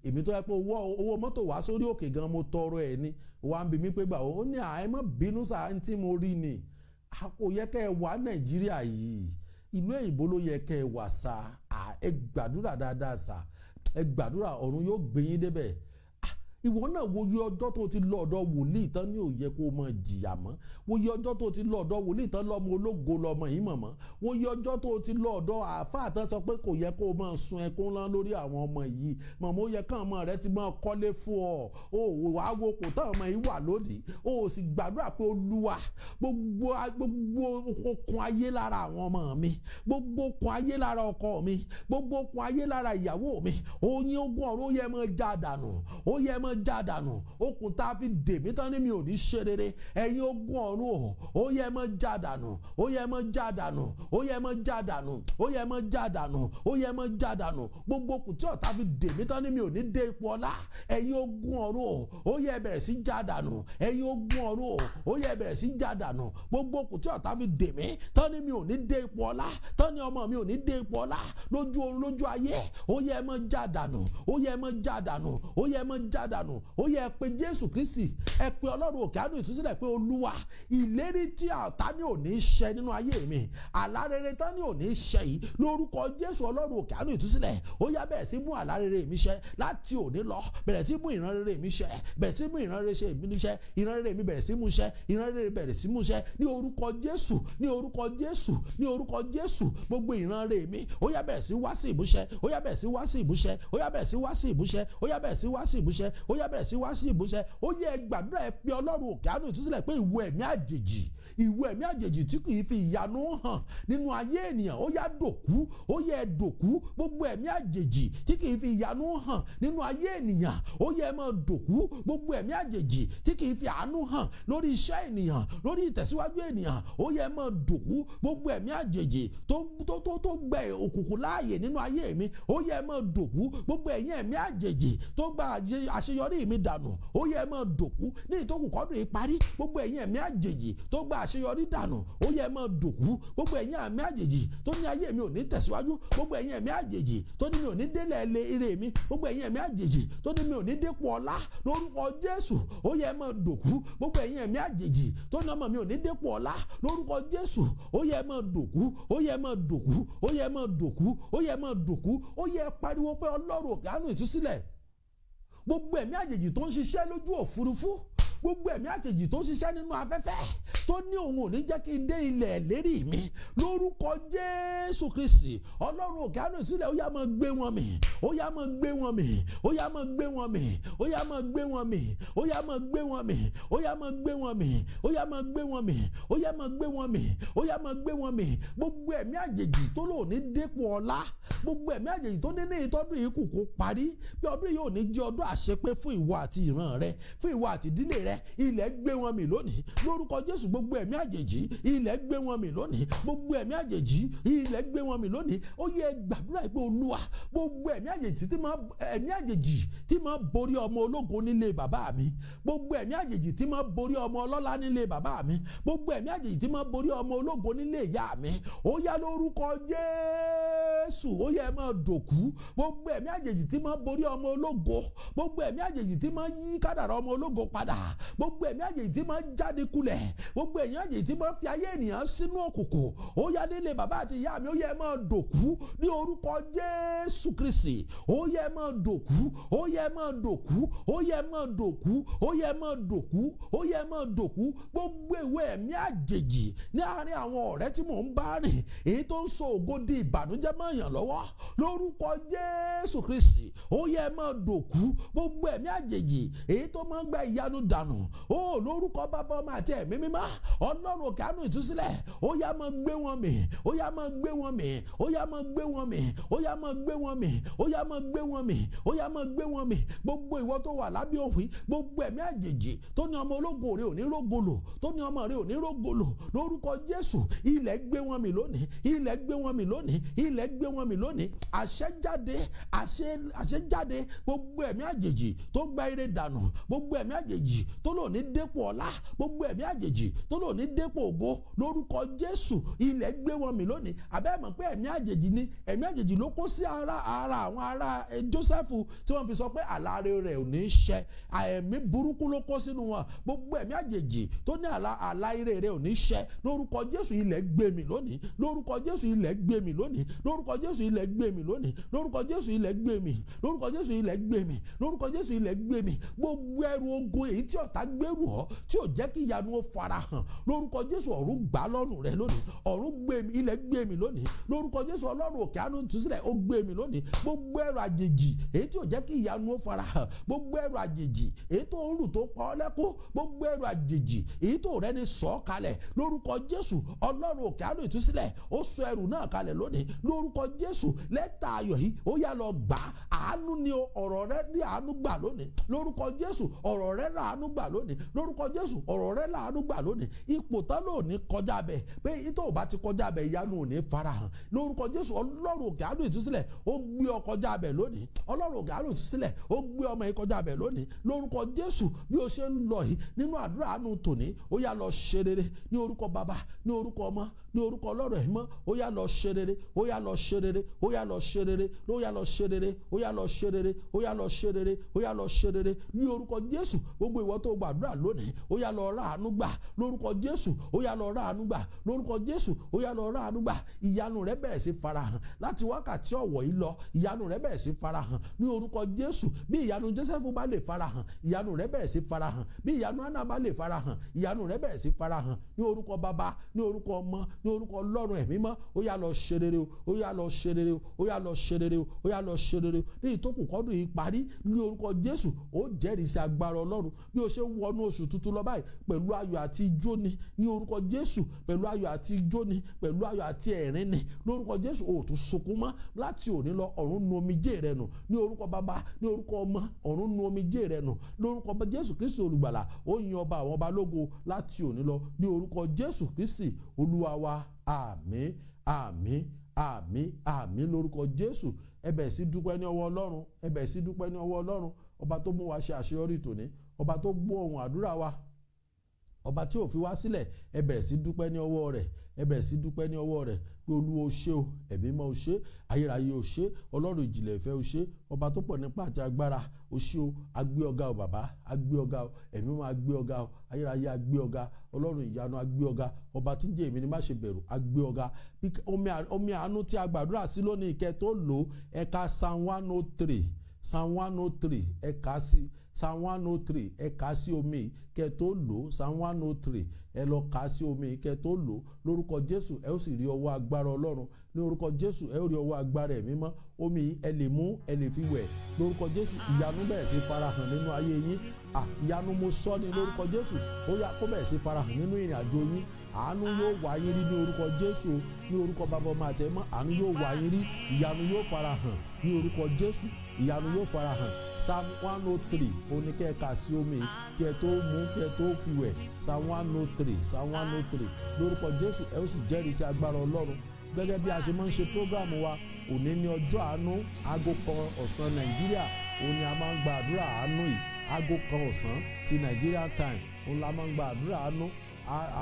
èmi tó yẹ pé owó mọ́tò wá sórí òkè gan mo tọrọ ẹ̀ ni, wà ń bi mí pé gbà ó ní. "À, ẹ má bínú sà, ń tí mo rí ni a kò yẹ kẹ́ ẹ wà Nàìjíríà yìí, ìlú òyìnbó ló yẹ kẹ́ ẹ wà sà. Ẹ gbàdúrà dáadáa sà, ẹ gbàdúrà, ọ̀run yóò gbé yín débẹ̀." Ìwọ náà, wo iye ọjọ́ tó ti lọ ọ̀dọ̀ wòlíì tán ní ò yẹ kó o máa jìyà mọ́. Wo iye ọjọ́ tó ti lọ ọ̀dọ̀ wòlíì tán lọ́mọ ológo lọ́mọ yìí mọ̀mọ́. Wo iye ọjọ́ tó ti lọ ọ̀dọ̀ àáfàá tán sọ pé kò yẹ kó o máa sun ẹkún ńlá lórí àwọn ọmọ yìí. Mọ̀mọ́, ó yẹ kán ọmọ rẹ ti máa kọ́lé fún ọ. O wàá wo kò tán ọmọ yìí wà lónìí. O sì gbàdúrà pé, "Olúwa, gbogbo okun ayé lára àwọn ọmọ mi, gbogbo okun ayé lára ọkọ mi, gbogbo okun ayé lára ìyàwó mi, oyin ogun ọ̀run, ó yẹ máa já dànù, ó yẹ máa já dànù. Okùn tá a fi dè mí tán ní mi ò ní ṣe rere, ẹ̀yin ogun ọ̀run o, ó yẹ máa já dànù, ó yẹ máa já dànù, ó yẹ máa já dànù, ó yẹ máa já dànù, ó yẹ máa já dànù. Gbogbo okùn tí ọ̀tá fi dè mí tán ní mi ò ní dé ipò ọlá, ẹ̀yin ogun ọ̀run o, ó yẹ bẹ̀rẹ̀ sí já dànù. Ẹ̀yin ogun ọ̀run o, ó yẹ bẹ̀rẹ̀ sí já dànù. Gbogbo okùn tí ọ̀tá fi dè mí tán ní mi ò ní dé ipò ọlá, tán ní ọmọ mi ò ní dé ipò ọlá lójú oorun, lójú ayé, ó yẹ máa já dànù, ó yẹ máa já dànù, ó yẹ máa já dànù." Ó yẹ pé Jésù Kristi, ẹ pé Ọlọ́run òkè àánú ìtúsílẹ̀ pé, "Olúwa, ìlérí tí ọ̀tá ní ò ní ṣẹ nínú ayé mi, àlá rere tán ní ò ní ṣẹ yìí, lórúkọ Jésù, Ọlọ́run òkè àánú ìtúsílẹ̀, ó yá, bẹ̀rẹ̀ sí mú àlá rere mi ṣẹ láti òní lọ. Bẹ̀rẹ̀ sí mú ìran rere mi ṣẹ, bẹ̀rẹ̀ sí mú ìran rere ṣe mi ṣẹ. Ìran rere mi, bẹ̀rẹ̀ sí mú ṣẹ. Ìran rere, bẹ̀rẹ̀ sí mú ṣẹ ní orúkọ Jésù, ní orúkọ Jésù, ní orúkọ Jésù. Gbogbo ìran rere mi, ó yá, bẹ̀rẹ̀ sí wá sí ìmúṣẹ. Ó yá, bẹ̀rẹ̀ sí wá sí ìmúṣẹ. Ó yá, bẹ̀rẹ̀ sí wá sí ìmúṣẹ. Ó yá, bẹ̀rẹ̀ sí wá sí ìmúṣẹ. Ó yá, bẹ̀rẹ̀ sí wá sí ìmúṣẹ." Ó yẹ gbàdúrà. Ẹ pé Ọlọ́run òkè àánú ìtúsílẹ̀ pé, "Ìwọ ẹ̀mí àjèjì, ìwọ ẹ̀mí àjèjì tí kì í fi ìyanu hàn nínú ayé ènìyàn, ó yá, dòkú, ó yẹ dòkú. Gbogbo ẹ̀mí àjèjì tí kì í fi ìyanu hàn nínú ayé ènìyàn, ó yẹ máa dòkú. Gbogbo ẹ̀mí àjèjì tí kì í fi àánú hàn lórí iṣẹ́ ènìyàn, lórí ìtẹ̀síwájú ènìyàn, ó yẹ máa dòkú. Gbogbo ẹ̀mí àjèjì tó gbẹ òkùnkùn láàyè nínú ayé mi, ó yẹ máa dòkú. Gbogbo ẹ̀yin ẹ̀mí àjèjì tó gba àṣeyọrí mi dànù, ó yẹ máa dòkú ní ìtókù kọ́dún yìí parí. Gbogbo ẹ̀yin ẹ̀mí àjèjì tó gba àṣeyọrí dànù, ó yẹ máa dòkú. Gbogbo ẹ̀yin ẹ̀mí àjèjì tó ní ayé mi ò ní tẹ̀síwájú, gbogbo ẹ̀yin ẹ̀mí àjèjì tó ní mi ò ní délẹ̀ lé ire mi, gbogbo ẹ̀yin ẹ̀mí àjèjì tó ní mi ò ní dépò ọlá, lórúkọ Jésù, ó yẹ máa dòkú. Gbogbo ẹ̀yin ẹ̀mí àjèjì tó ní ọmọ mi ò ní dépò ọlá, lórúkọ Jésù, ó yẹ máa dòkú, ó yẹ máa dòkú, ó yẹ máa dòkú, ó yẹ máa dòkú." Ó yẹ pariwo pé, "Ọlọ́run òkè àánú ìtúsílẹ̀, gbogbo ẹ̀mí àjèjì tó ń ṣiṣẹ́ lójú òfurufú, gbogbo ẹ̀mí àjèjì tó ń ṣiṣẹ́ nínú afẹ́fẹ́, tó ní òun ò ní jẹ́ kí n dé ilẹ̀ lérí mi, lórúkọ Jésù Kristi, Ọlọ́run òkè àánú ìtúsílẹ̀, ó yá, máa gbé wọn mì, ó yá, máa gbé wọn mì, ó yá, máa gbé wọn mì, ó yá, máa gbé wọn mì, ó yá, máa gbé wọn mì, ó yá, máa gbé wọn mì, ó yá, máa gbé wọn mì, ó yá, máa gbé wọn mì, ó yá, máa gbé wọn mì. Gbogbo ẹ̀mí àjèjì tó lò ní dépò ọlá, gbogbo ẹ̀mí àjèjì tó ní ìtọ́dún yìí kù kó parí, bí ọdún yìí ò ní jẹ́ ọdún àṣepé fún ìwọ àti ìran rẹ, fún ìwọ àti ìdílé rẹ, ilẹ̀ gbé wọn mì lónìí lórúkọ Jésù. Gbogbo ẹ̀mí àjèjì, ilẹ̀ gbé wọn mì lónìí. Gbogbo ẹ̀mí àjèjì, ilẹ̀ gbé wọn mì lónìí." Ó yẹ gbàdúrà pé, "Olúwa, gbogbo ẹ̀mí àjèjì tí máa borí ọmọ ológo nílé bàbá mi, gbogbo ẹ̀mí àjèjì tí máa borí ọmọ ọlọ́lá nílé bàbá mi, gbogbo ẹ̀mí àjèjì tí máa borí ọmọ ológo nílé ìyá mi, ó yá, lórúkọ Jésù, ó yẹ máa dòkú. Gbogbo ẹ̀mí àjèjì tí máa borí ọmọ ológo, gbogbo ẹ̀mí àjèjì tí máa yí kádàrá ọmọ ológo padà." Gbogbo ẹ̀mí àjèjì tí máa ń jáde kulẹ̀, gbogbo ẹ̀mí àjèjì tí máa ń fi ayé ènìyàn sínú òkùnkùn, ó yá, nílé bàbá àti ìyá mi, ó yẹ máa dòkú ní orúkọ Jésù Kristi. Ó yẹ máa dòkú, ó yẹ máa dòkú, ó yẹ máa dòkú, ó yẹ máa dòkú, ó yẹ máa dòkú. Gbogbo ìwé ẹ̀mí àjèjì ní àárín àwọn ọ̀rẹ́ tí mò ń bá rìn, èyí tó ń sọ ògo di ìbànújẹ́ mọ́ èèyàn lọ́wọ́, lórúkọ Jésù Kristi, ó yẹ máa dòkú. Gbogbo ẹ̀mí àjèjì èyí tó máa ń gba ìyanu dànù ó, lórúkọ Bàbá, Ọmọ àti Ẹ̀mí Mímọ́, Ọlọ́run òkè àánú ìtúsílẹ̀, ó yá, máa gbé wọn mì, ó yá, máa gbé wọn mì, ó yá, máa gbé wọn mì, ó yá, máa gbé wọn mì, ó yá, máa gbé wọn mì, ó yá, máa gbé wọn mì. Gbogbo ìwọ tó wà lábẹ́ òfin, gbogbo ẹ̀mí àjèjì tó ní ọmọ ológo rẹ ò ní rógolo, tó ní ọmọ rẹ ò ní rógolo, lórúkọ Jésù, ilẹ̀ gbé wọn mì lónìí, ilẹ̀ gbé wọn mì lónìí, ilẹ̀ gbé wọn mì lónìí. Àṣẹ jáde, àṣẹ, àṣẹ jáde. Gbogbo ẹ̀mí àjèjì tó gba ire dànù, gbogbo ẹ̀mí àjèjì tó lò ní dépò ọlá, gbogbo ẹ̀mí àjèjì tó lò ní dépò ògo, lórúkọ Jésù, ilẹ̀ gbé wọn mì lónìí. Àbẹ́ mọ̀ pé ẹ̀mí àjèjì ni? Ẹ̀mí àjèjì ló kó sí ara àwọn ará Jósẹ́fù tí wọ́n fi sọ pé àlá rẹ̀ ò ní ṣẹ. Ẹ̀mí burúkú ló kó sínú wọn. Gbogbo ẹ̀mí àjèjì tó ní àlá ire rẹ̀ ò ní ṣẹ, lórúkọ Jésù, ilẹ̀ gbé mì lónìí. Lórúkọ Jésù, ilẹ̀ gbé mì lónìí. Lórúkọ Jésù, ilẹ̀ gbé mì lónìí. Lórúkọ Jésù, ilẹ̀ gbé mì. Lórúkọ Jésù, ilẹ̀ gbé mì. Lórúkọ Jésù, ilẹ̀ gbé mì. Gbogbo ẹrù ogun èyí tí ọ̀tá gbèrú ọ, tí ò jẹ́ kí ìyanu ó farahàn, lórúkọ Jésù, ọ̀run gbà lọ́rùn rẹ lónìí. Ọ̀run gbé mi, ilẹ̀ gbé mi lónìí. Lórúkọ Jésù, Ọlọ́run òkè àánú ìtúsílẹ̀, ó gbé mi lónìí. Gbogbo ẹrù àjèjì èyí tí ò jẹ́ kí ìyanu ó farahàn, gbogbo ẹrù àjèjì èyí tó ń rù tó pa ọ́ lẹ́kún, gbogbo ẹrù àjèjì èyí tó rẹ́ni sọ ọ́ kalẹ̀, lórúkọ Jésù, Ọlọ́run òkè àánú ìtúsílẹ̀, ó sọ ẹrù náà kalẹ̀ lónìí. Lórúkọ Jésù, lẹ́tà ayọ̀ yìí, ó yá, lọ gbà á. Àánú ni ọ̀rọ̀ rẹ ní àánú gbà lónìí. Lórúkọ Jésù, ọ̀rọ̀ rẹ láàánú gbà lónìí. Lórúkọ Jésù, ọ̀rọ̀ rẹ láàánú gbà lónìí. Ipò tán ló ní kọjá bẹ̀ pé tó o bá ti kọjá bẹ̀, ìyanu ò ní farahàn, lórúkọ Jésù, Ọlọ́run òkè àánú ìtúsílẹ̀, ó gbé ọ kọjá bẹ̀ lónìí. Ọlọ́run òkè àánú ìtúsílẹ̀, ó gbé ọmọ yìí kọjá bẹ̀ lónìí. Lórúkọ Jésù, bí o ṣe ń lọ yìí nínú àdúrà àánú tòní, ó yá, lọ ṣe rere. Ní orúkọ Bàbá, ní orúkọ Ọmọ, ní orúkọ Ọlọ́run Ẹ̀mọ́, ó yá, lọ ṣe rere, ó yá, lọ ṣe rere, ó yá, lọ ṣe rere, ó yá, lọ ṣe rere, ó yá, lọ ṣe rere, ó yá, lọ ṣe rere, ó yá, lọ ṣe rere ní orúkọ Jésù. Gbogbo ìwọ tó gbàdúrà lónìí, ó yá, lọ rà àánú gbà. Lórúkọ Jésù, ó yá, lọ rà àánú gbà. Lórúkọ Jésù, ó yá, lọ rà àánú gbà. Ìyanu rẹ bẹ̀rẹ̀ sí farahàn láti wákàtí ọ̀wọ̀ yìí lọ. Ìyanu rẹ bẹ̀rẹ̀ sí farahàn ní orúkọ Jésù. Bí ìyanu Joseph bá lè farahàn, ìyanu rẹ bẹ̀rẹ̀ sí farahàn. Bí ìyanu Anna bá lè farahàn, ìyanu rẹ bẹ̀rẹ̀ sí farahàn. Ní orúkọ Bàbá, ní orúkọ Ọmọ, ní orúkọ Ọlọ́run Ẹ̀mí mọ́, ó yá, lọ ṣe rere o, ó yá, lọ ṣe rere o, ó yá, lọ ṣe rere o, ó yá, lọ ṣe rere o. Ní ìtókù kọ́dún yìí parí, ní orúkọ Jésù, ó jẹ́rìí sí agbára Ọlọ́run. Bí o ṣe ń wọnú oṣù tuntun lọ báyìí, pẹ̀lú ayọ̀ àti ijó ni. Ní orúkọ Jésù, pẹ̀lú ayọ̀ àti ijó ni, pẹ̀lú ayọ̀ àti ẹ̀rín ni. Lórúkọ Jésù, o ò tún sunkún mọ́ láti òní lọ. Ọ̀run nu omijé rẹ nù. Ní orúkọ Bàbá, ní orúkọ Ọmọ, ọ̀run nu omijé rẹ nù. Lórúkọ Jésù Kristi Olùgbàlà, ó yin Ọba àwọn ọba lógo láti òní lọ. Ní orúkọ Jésù Kristi Olúwa wa, àmín, àmín, àmín, àmín lórúkọ Jésù. Ẹ bẹ̀rẹ̀ sí dúpẹ́ ní ọwọ́ Ọlọ́run. Ẹ bẹ̀rẹ̀ sí dúpẹ́ ní ọwọ́ Ọlọ́run, ọba tó mú wa ṣe àṣeyọrí tòní, ọba tó gbọ́ ohùn àdúrà wa, ọba tí ò fi wá sílẹ̀. Ẹ bẹ̀rẹ̀ sí dúpẹ́ ní ọwọ́ rẹ̀. Ẹ bẹ̀rẹ̀ sí dúpẹ́ ní ọwọ́ rẹ̀ pé Olúwa, o ṣé o. Ẹ̀mí mọ́, o ṣé. Ayérayé, o ṣé. Ọlọ́run ìjìnlẹ̀ ìfẹ́, o ṣé. Ọba tó pọ̀ nípa àti agbára, o ṣé o. Agbé ọ̀gá o Bàbá, agbé ọ̀gá o. Ẹ̀mí mọ́, agbé ọ̀gá o. Ayérayé, agbé ọ̀gá. Ọlọ́run ìyanu, agbé ọ̀gá. Ọba tí ń jẹ́ èmi ni má ṣe bẹ̀rù, agbé ọ̀gá. Omi àánú tí a gbàdúrà sí lónìí, ìkẹ́ tó lò ó, ẹ̀ka Psalm 103, Psalm 103, ẹ̀ka sí Psalm 103, ẹ kà sí omi kẹ́ tó lò ó. Psalm 103, ẹ lọ kà sí omi kẹ́ tó lò ó. Lórúkọ Jésù, ẹ ó sì rí ọwọ́ agbára Ọlọ́run. Ní orúkọ Jésù, ẹ ó rí ọwọ́ agbára Ẹ̀mí mọ́. Omi ẹ lè mú, ẹ lè fi wẹ̀. Lórúkọ Jésù, ìyanu bẹ̀rẹ̀ sí farahàn nínú ayé yín. À, ìyanu mo sọ ní lórúkọ Jésù, ó yá, kó bẹ̀rẹ̀ sí farahàn nínú ìrìn àjò yín. Àánú yóò wá yín rí ní orúkọ Jésù. Ní orúkọ Bàbá, Ọmọ àti Ẹ̀mọ́, àánú yóò wá yín rí. Ìyanu yóò farahàn ní orúkọ Jésù. Ìyanu yóò farahàn. Psalm 103 oníkẹ́ẹ̀ka sí omi kí ẹ tó mú, kí ẹ tó fi wẹ̀. Psalm 103, Psalm 103. Lórúkọ Jésù, ẹ ó sì jẹ́rìí sí agbára Ọlọ́run. Gẹ́gẹ́ bí a ṣe máa ń ṣe program wa, òní ní ọjọ́ àánú, aago 1 ọ̀sán Nàìjíríà, òun ni a máa ń gba àdúrà àánú yìí. Aago 1 ọ̀sán ti Nigerian time, òun la máa ń gba àdúrà àánú.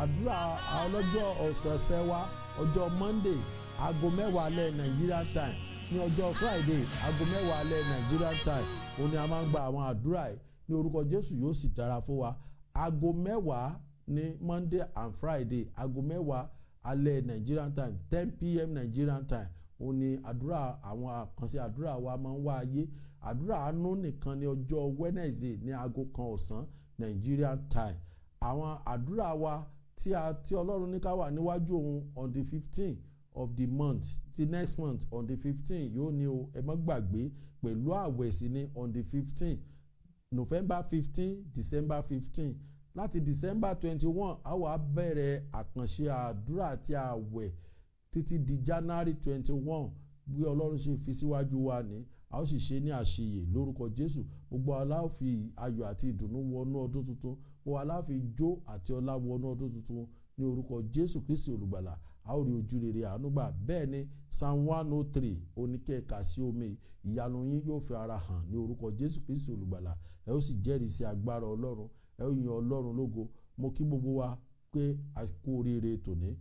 Àdúrà ọlọ́jọ́ ọ̀sẹ̀ọ̀sẹ̀ wa, ọjọ́ Monday, aago 10 alẹ́ Nigerian time, ní ọjọ́ Friday, aago 10 alẹ́ Nigerian time, òun ni a máa ń gba àwọn àdúrà yìí. Ní orúkọ Jésù, yóò sì dára fún wa. Aago 10 ní Monday and Friday, aago 10 alẹ́ Nigerian time, 10 p.m. Nigerian time, ó ní àdúrà. Àwọn àkànṣe àdúrà wa máa ń wá ayé. Àdúrà àánú nìkan ní ọjọ́ Wednesday ní aago 1 ọ̀sán Nigerian time. Àwọn àdúrà wa tí a tí Ọlọ́run ní ká wà níwájú òun on the 15 of the month, ti next month, on the 15 yóò ní o. Ẹ má gbàgbé, pẹ̀lú àwẹ̀ sí ní on the 15, November 15, December 15. Láti December 21, a wá bẹ̀rẹ̀ àkànṣe àdúrà àti àwẹ̀ títí di January 21. Bí Ọlọ́run ṣe fi síwájú wa ní, a ó sì ṣe ní àṣeyè lórúkọ Jésù. Gbogbo wa la ó fi ayọ̀ àti ìdùnnú wọnú ọdún tuntun. Gbogbo wa la ó fi jó àti ọlá wọnú ọdún tuntun ní orúkọ Jésù Kristi Olùgbàlà. A ó rí ojú rere àánú gbà. Bẹ́ẹ̀ ni Psalm 103 oníkẹ́ẹ̀ka sí omi. Ìyanu yín yóò fi ara hàn ní orúkọ Jésù Kristi Olùgbàlà. Ẹ ó sì jẹ́rìí sí agbára Ọlọ́run, ẹ ó yin Ọlọ́run lógo. Mo kí gbogbo wa pé a kú oríire tòní.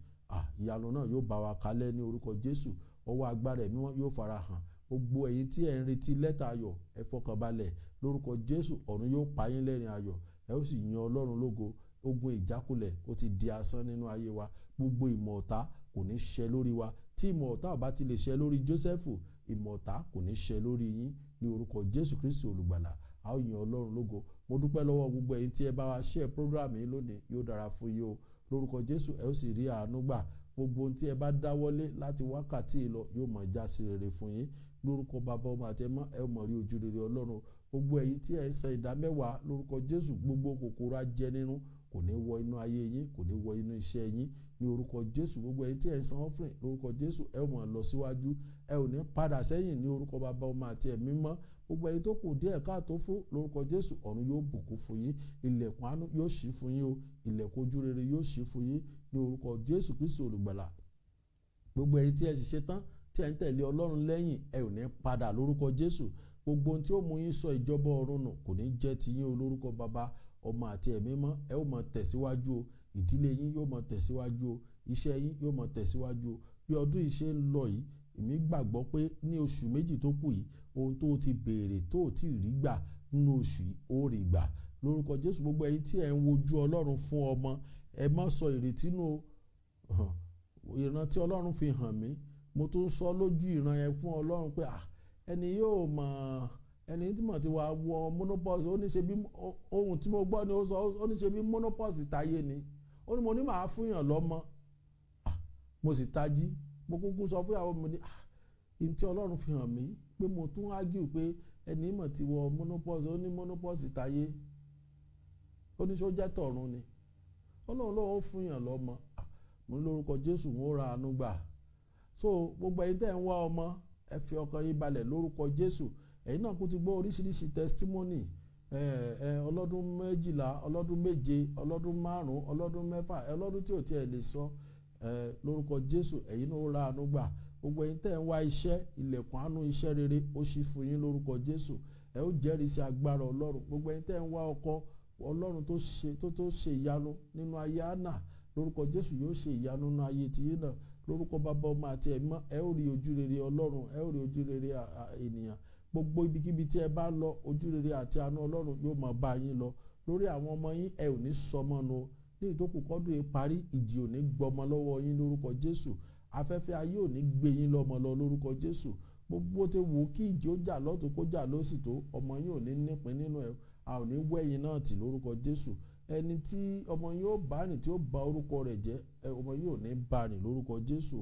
Ìyanu náà yóò bá wa kalẹ̀ ní orúkọ Jésù. Ọwọ́ agbára Ẹ̀mí wọn yóò fara hàn. Gbogbo ẹ̀yin tí ẹ̀ ń retí lẹ́tà ayọ̀, ẹ fọkànbalẹ̀ lórúkọ Jésù. Ọ̀run yóò pa yín lẹ́rìn ayọ̀, ẹ ó sì yin Ọlọ́run lógo. Ogun ìjákulẹ̀, ó ti di asán nínú ayé wa. Gbogbo ìmọ̀ ọ̀tá kò ní ṣẹ lórí wa. Tí ìmọ̀ ọ̀tá ò bá ti lè ṣẹ lórí Jósẹ́fù, ìmọ̀ ọ̀tá kò ní ṣẹ lórí yín ní orúkọ Jésù Kristi Olùgbàlà. A ó yin Ọlọ́run lógo. Mo dúpẹ́ lọ́wọ́ gbogbo ẹ̀yin tí ẹ bá wa share program yìí lónìí. Yóò dára fún yín o lórúkọ Jésù. Ẹ ó sì rí àánú gbà. Gbogbo ohun tí ẹ bá dáwọ́lé láti wákàtí yìí lọ yóò máa já sí rere fún yín lórúkọ Bàbá, Ọmọ àti Ẹ̀mọ́. Ẹ ó máa rí ojú rere Ọlọ́run. Gbogbo ẹ̀yin tí ẹ ń san ìdá mẹ́wàá, lórúkọ Jésù, gbogbo kòkòrò ajẹnirun kò ní wọ inú ayé yín, kò ní wọ inú iṣẹ́ yín ní orúkọ Jésù. Gbogbo ẹ̀yin tí ẹ ń san offering, lórúkọ Jésù, ẹ ó máa lọ síwájú, ẹ ò ní padà sẹ́yìn ní orúkọ Bàbá, Ọmọ àti Ẹ̀mí Mímọ́. Gbogbo ẹ̀yin tó kù díẹ̀ káàtó fún, lórúkọ Jésù, ọ̀run yóò bùkún fún yín. Ilẹ̀kùn àánú yóò ṣí fún yín o. Ilẹ̀kùn ojú rere yóò ṣí fún yín ní orúkọ Jésù Kristi Olùgbàlà. Gbogbo ẹ̀yin tí ẹ sì ṣe tán tí ẹ ń tẹ̀lé Ọlọ́run lẹ́yìn, ẹ ò ní padà lórúkọ Jésù. Gbogbo ohun tí ó mú yín sọ ìjọba ọ̀run nù kò ní jẹ́ ti yín o. Lórúkọ Bàbá, Ọmọ àti Ẹ̀mí Mọ́, ẹ ó máa tẹ̀síwájú o. Ìdílé yín yóò máa tẹ̀síwájú o. Iṣẹ́ yín yóò máa tẹ̀síwájú o. Bí ọdún yìí ṣe ń lọ yìí, èmi gbàgbọ́ pé ní oṣù 2 tó kù yìí, ohun tó ti béèrè tó ti rí gbà nínú oṣù yìí, ó rí gbà lórúkọ Jésù. Gbogbo ẹ̀yin tí ẹ̀ ń wojú Ọlọ́run fún ọmọ, ẹ má sọ ìrètí nù o. Ìran tí Ọlọ́run fi hàn mí, mo tún sọ lójú ìran yẹn fún Ọlọ́run pé ẹni yóò mọ̀, ẹni tí mo ti wà wọ menopause. Ó ní ṣe bí ohun tí mo gbọ́ ni ó sọ. Ó ní ṣe bí menopause táyé ni. Ó ní mo ní màá fún yàn lọ́mọ. Mo sì tají, mo kúkú sọ fún ìyàwó mi ní ní tí Ọlọ́run fi hàn mí pé mo tún argue pé ẹni mọ̀ ti wọ menopause. Ó ní menopause táyé, ó ní sọ jẹ́ tọ̀run ni. Ọlọ́run lọ́wọ́ ó fún yàn lọ́mọ. Mo ní lórúkọ Jésù, wọn ó ra àánú gbà. So gbogbo ẹ̀yin tẹ́ ń wá ọmọ, ẹ fi ọkàn yín balẹ̀ lórúkọ Jésù. Ẹ̀yin náà kú ti gbọ́ oríṣiríṣi testimony, ọlọ́dún 12, ọlọ́dún 7, ọlọ́dún 5, ọlọ́dún 6, ọlọ́dún tí ò tiẹ̀ lè sọ. Lórúkọ Jésù, ẹ̀yin náà ó ra àánú gbà. Gbogbo ẹ̀yin tẹ́ ń wá iṣẹ́, ilẹ̀kùn àánú iṣẹ́ rere ó ṣí fún yín lórúkọ Jésù. Ẹ ó jẹ́rìí sí agbára Ọlọ́run. Gbogbo ẹ̀yin tẹ́ ń wá ọkọ, Ọlọ́run tó ṣe tó ṣe ìyanu nínú ayé Hánà, lórúkọ Jésù, yóò ṣe ìyanu nínú ayé tiyín náà. Lórúkọ Bàbá, Ọmọ àti Ẹ̀mí, ẹ ó rí ojú rere Ọlọ́run, ẹ ó rí ojú rere ènìyàn. Gbogbo ibikíbi tí ẹ bá lọ, ojú rere àti àánú Ọlọ́run yóò máa bá yín lọ. Lórí àwọn ọmọ yín, ẹ ò ní sọmọ nù. Ní ìtókù kọ́dún yìí parí, ìjì ò ní gbọmọ lọ́wọ́ yín lórúkọ Jésù. Afẹ́fẹ́ ayé ò ní gbé yín lọ́mọ lọ lórúkọ Jésù. Gbogbo tí wù kí ìjì ó jà lọ́tún, kó jà lósì tó, ọmọ yín ò ní nípín nínú ẹ̀. A ò ní wẹ̀yìn náà tì lórúkọ Jésù. Ẹni tí ọmọ yín ó bá rìn tí ó bà orúkọ rẹ̀ jẹ́, ọmọ yín ò ní bá rìn lórúkọ Jésù.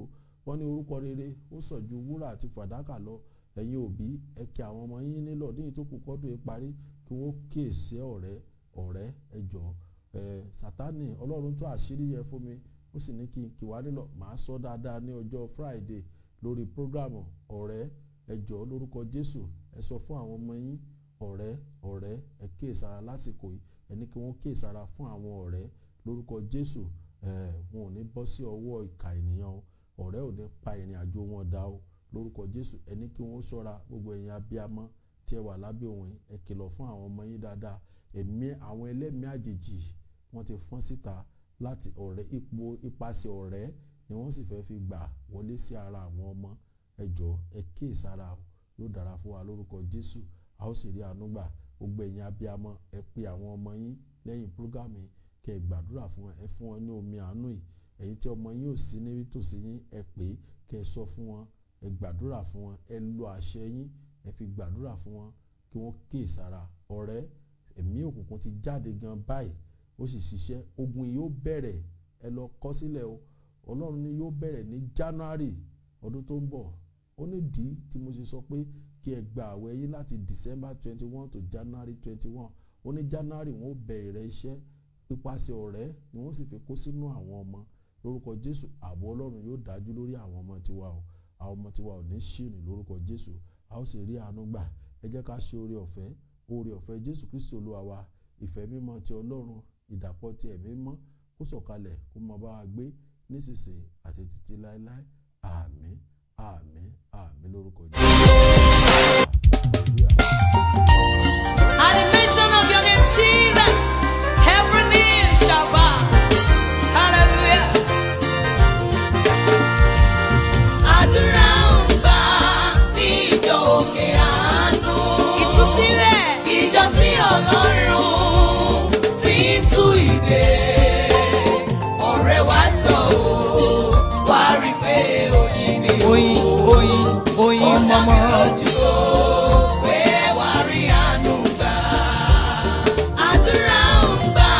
Wọ́n ní orúkọ rere ó sàn ju wúrà àti fàdákà lọ. Ẹ̀yin òbí, ẹ kí àwọn ọmọ yín nílọ̀ ní ìtókù kọ́dún yìí parí kí wọ́n kíyèsí ọ̀rẹ́. Ọ̀rẹ́, ẹ jọ̀ọ́. Sátánì, Ọlọ́run tó àṣírí yẹn fún mi, ó sì ní kí n kì wá nílọ̀. Màá sọ dáadáa ní ọjọ́ Friday lórí program. Ọ̀rẹ́, ẹ jọ̀ọ́, lórúkọ Jésù, ẹ sọ fún àwọn ọmọ yín, ọ̀rẹ́, ọ̀rẹ́, ẹ kíyèsára lásìkò yìí. Ẹ ní kí wọ́n kíyèsára fún àwọn ọ̀rẹ́ lórúkọ Jésù. Wọn ò ní bọ́ sí ọwọ́ ìkà ènìyàn o. Ọ̀rẹ́ ò ní pa ìrìn àjò wọn dà o lórúkọ Jésù. Ẹ ní kí wọ́n ṣọ́ra. Gbogbo ẹ̀yin abiyamọ tí ẹ wà lábẹ́ òun, ẹ kìlọ̀ fún àwọn ọmọ yín dáadáa. Ẹ̀mí àwọn ẹlẹ́mìí àjèjì, wọ́n ti fọ́n síta láti ọ̀rẹ́. Ipò ipasẹ̀ ọ̀rẹ́ ni wọ́n sì fẹ́ fi gbà wọlé sí ara àwọn ọmọ. Ẹ jọ̀ọ́, ẹ kíyèsára o. Yóò dára fún wa lórúkọ Jésù. A ó sì rí àánú gbà. Gbogbo ẹ̀yin abiyamọ, ẹ pe àwọn ọmọ yín. Lẹ́yìn program yìí, kẹ́ ẹ gbàdúrà fún wọn, ẹ fún wọn ní omi àánú yìí. Ẹ̀yin tí ọmọ yín ò sí níbi tòsí yín, ẹ pè é, kẹ́ ẹ sọ fún wọn, ẹ gbàdúrà fún wọn, ẹ lo àṣẹ yín, ẹ fi gbàdúrà fún wọn kí wọ́n kíyèsára. Ọ̀rẹ́, ẹ̀mí òkùnkùn ti jáde gan báyìí, ó sì ṣiṣẹ́. Ogun yìí ó bẹ̀rẹ̀, ẹ lọ kọ sílẹ̀ o. Ọlọ́run ni yóò bẹ̀rẹ̀ ní January ọdún tó ń bọ̀. Ó ní ìdí tí mo ṣe sọ pé kí ẹ gba àwẹ̀ yín láti December 21 to January 21. Ó ní January wọn ó bẹ̀rẹ̀ iṣẹ́ pípàṣẹ ọ̀rẹ́ ni wọ́n sì fi kó sínú àwọn ọmọ. Lórúkọ Jésù, ààbò Ọlọ́run yóò dájú lórí àwọn ọmọ tiwa o. Àwọn ọmọ tiwa ò ní ṣìrìn lórúkọ Jésù, a ó sì rí àánú gbà. Ẹ jẹ́ ká ṣe oore ọ̀fẹ́, oore ọ̀fẹ́ Jésù Kristi Olúwa wa, ìfẹ́ mímọ́ ti Ọlọ́run, ìdàpọ̀ ti ẹ̀mí mímọ́ kó sọ̀kalẹ̀ kó máa bá wa gbé nísinsìnyí àti títí láéláé. Àmín, àmín, àmín lórúkọ Jésù. At the mention of your name, Jesus, every knee shall bow. Hallelujah. Àdúrà ń gbà ní ìjọ òkè àánú. Ìtúsílẹ̀. Ìjọ tí Ọlọ́run ti ń tú ìdè. Ọ̀rẹ́ wa tọ̀ ó, wá rí pé oyin ni ó. Oyin, oyin, oyin Ó dá mi mama. lójú ó pé wá rí àánú gbà. Àdúrà ń gbà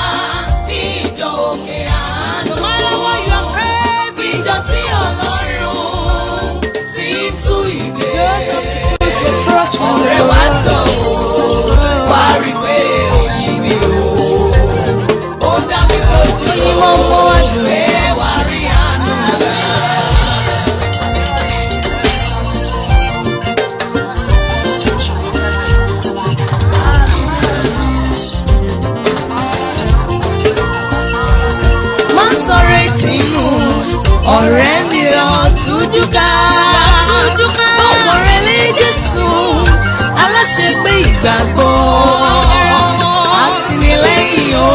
ní ìjọ òkè àánú. No matter what you are facing. Ìjọ tí Ọlọ́run ti ń tú ìdè. Put your trust in the Ọ̀rẹ́ wa Lord. tọ̀ ó, wá rí pé oyin ni ó. Ó dá mi lójú Oyin mọ́mọ́ àdùn. pé wá rí àánú gbà. Má sọ̀rọ̀ ìtìnú ọ̀rẹ́ mi lọ tújú ká. Ọkọ̀ rẹ lé Jésù aláṣẹ pé ìgbàgbọ́ àtìlẹ́yìn o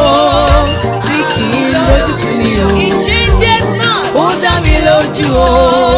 tí kì í lójú tì ní o. Ó dá mi lójú o.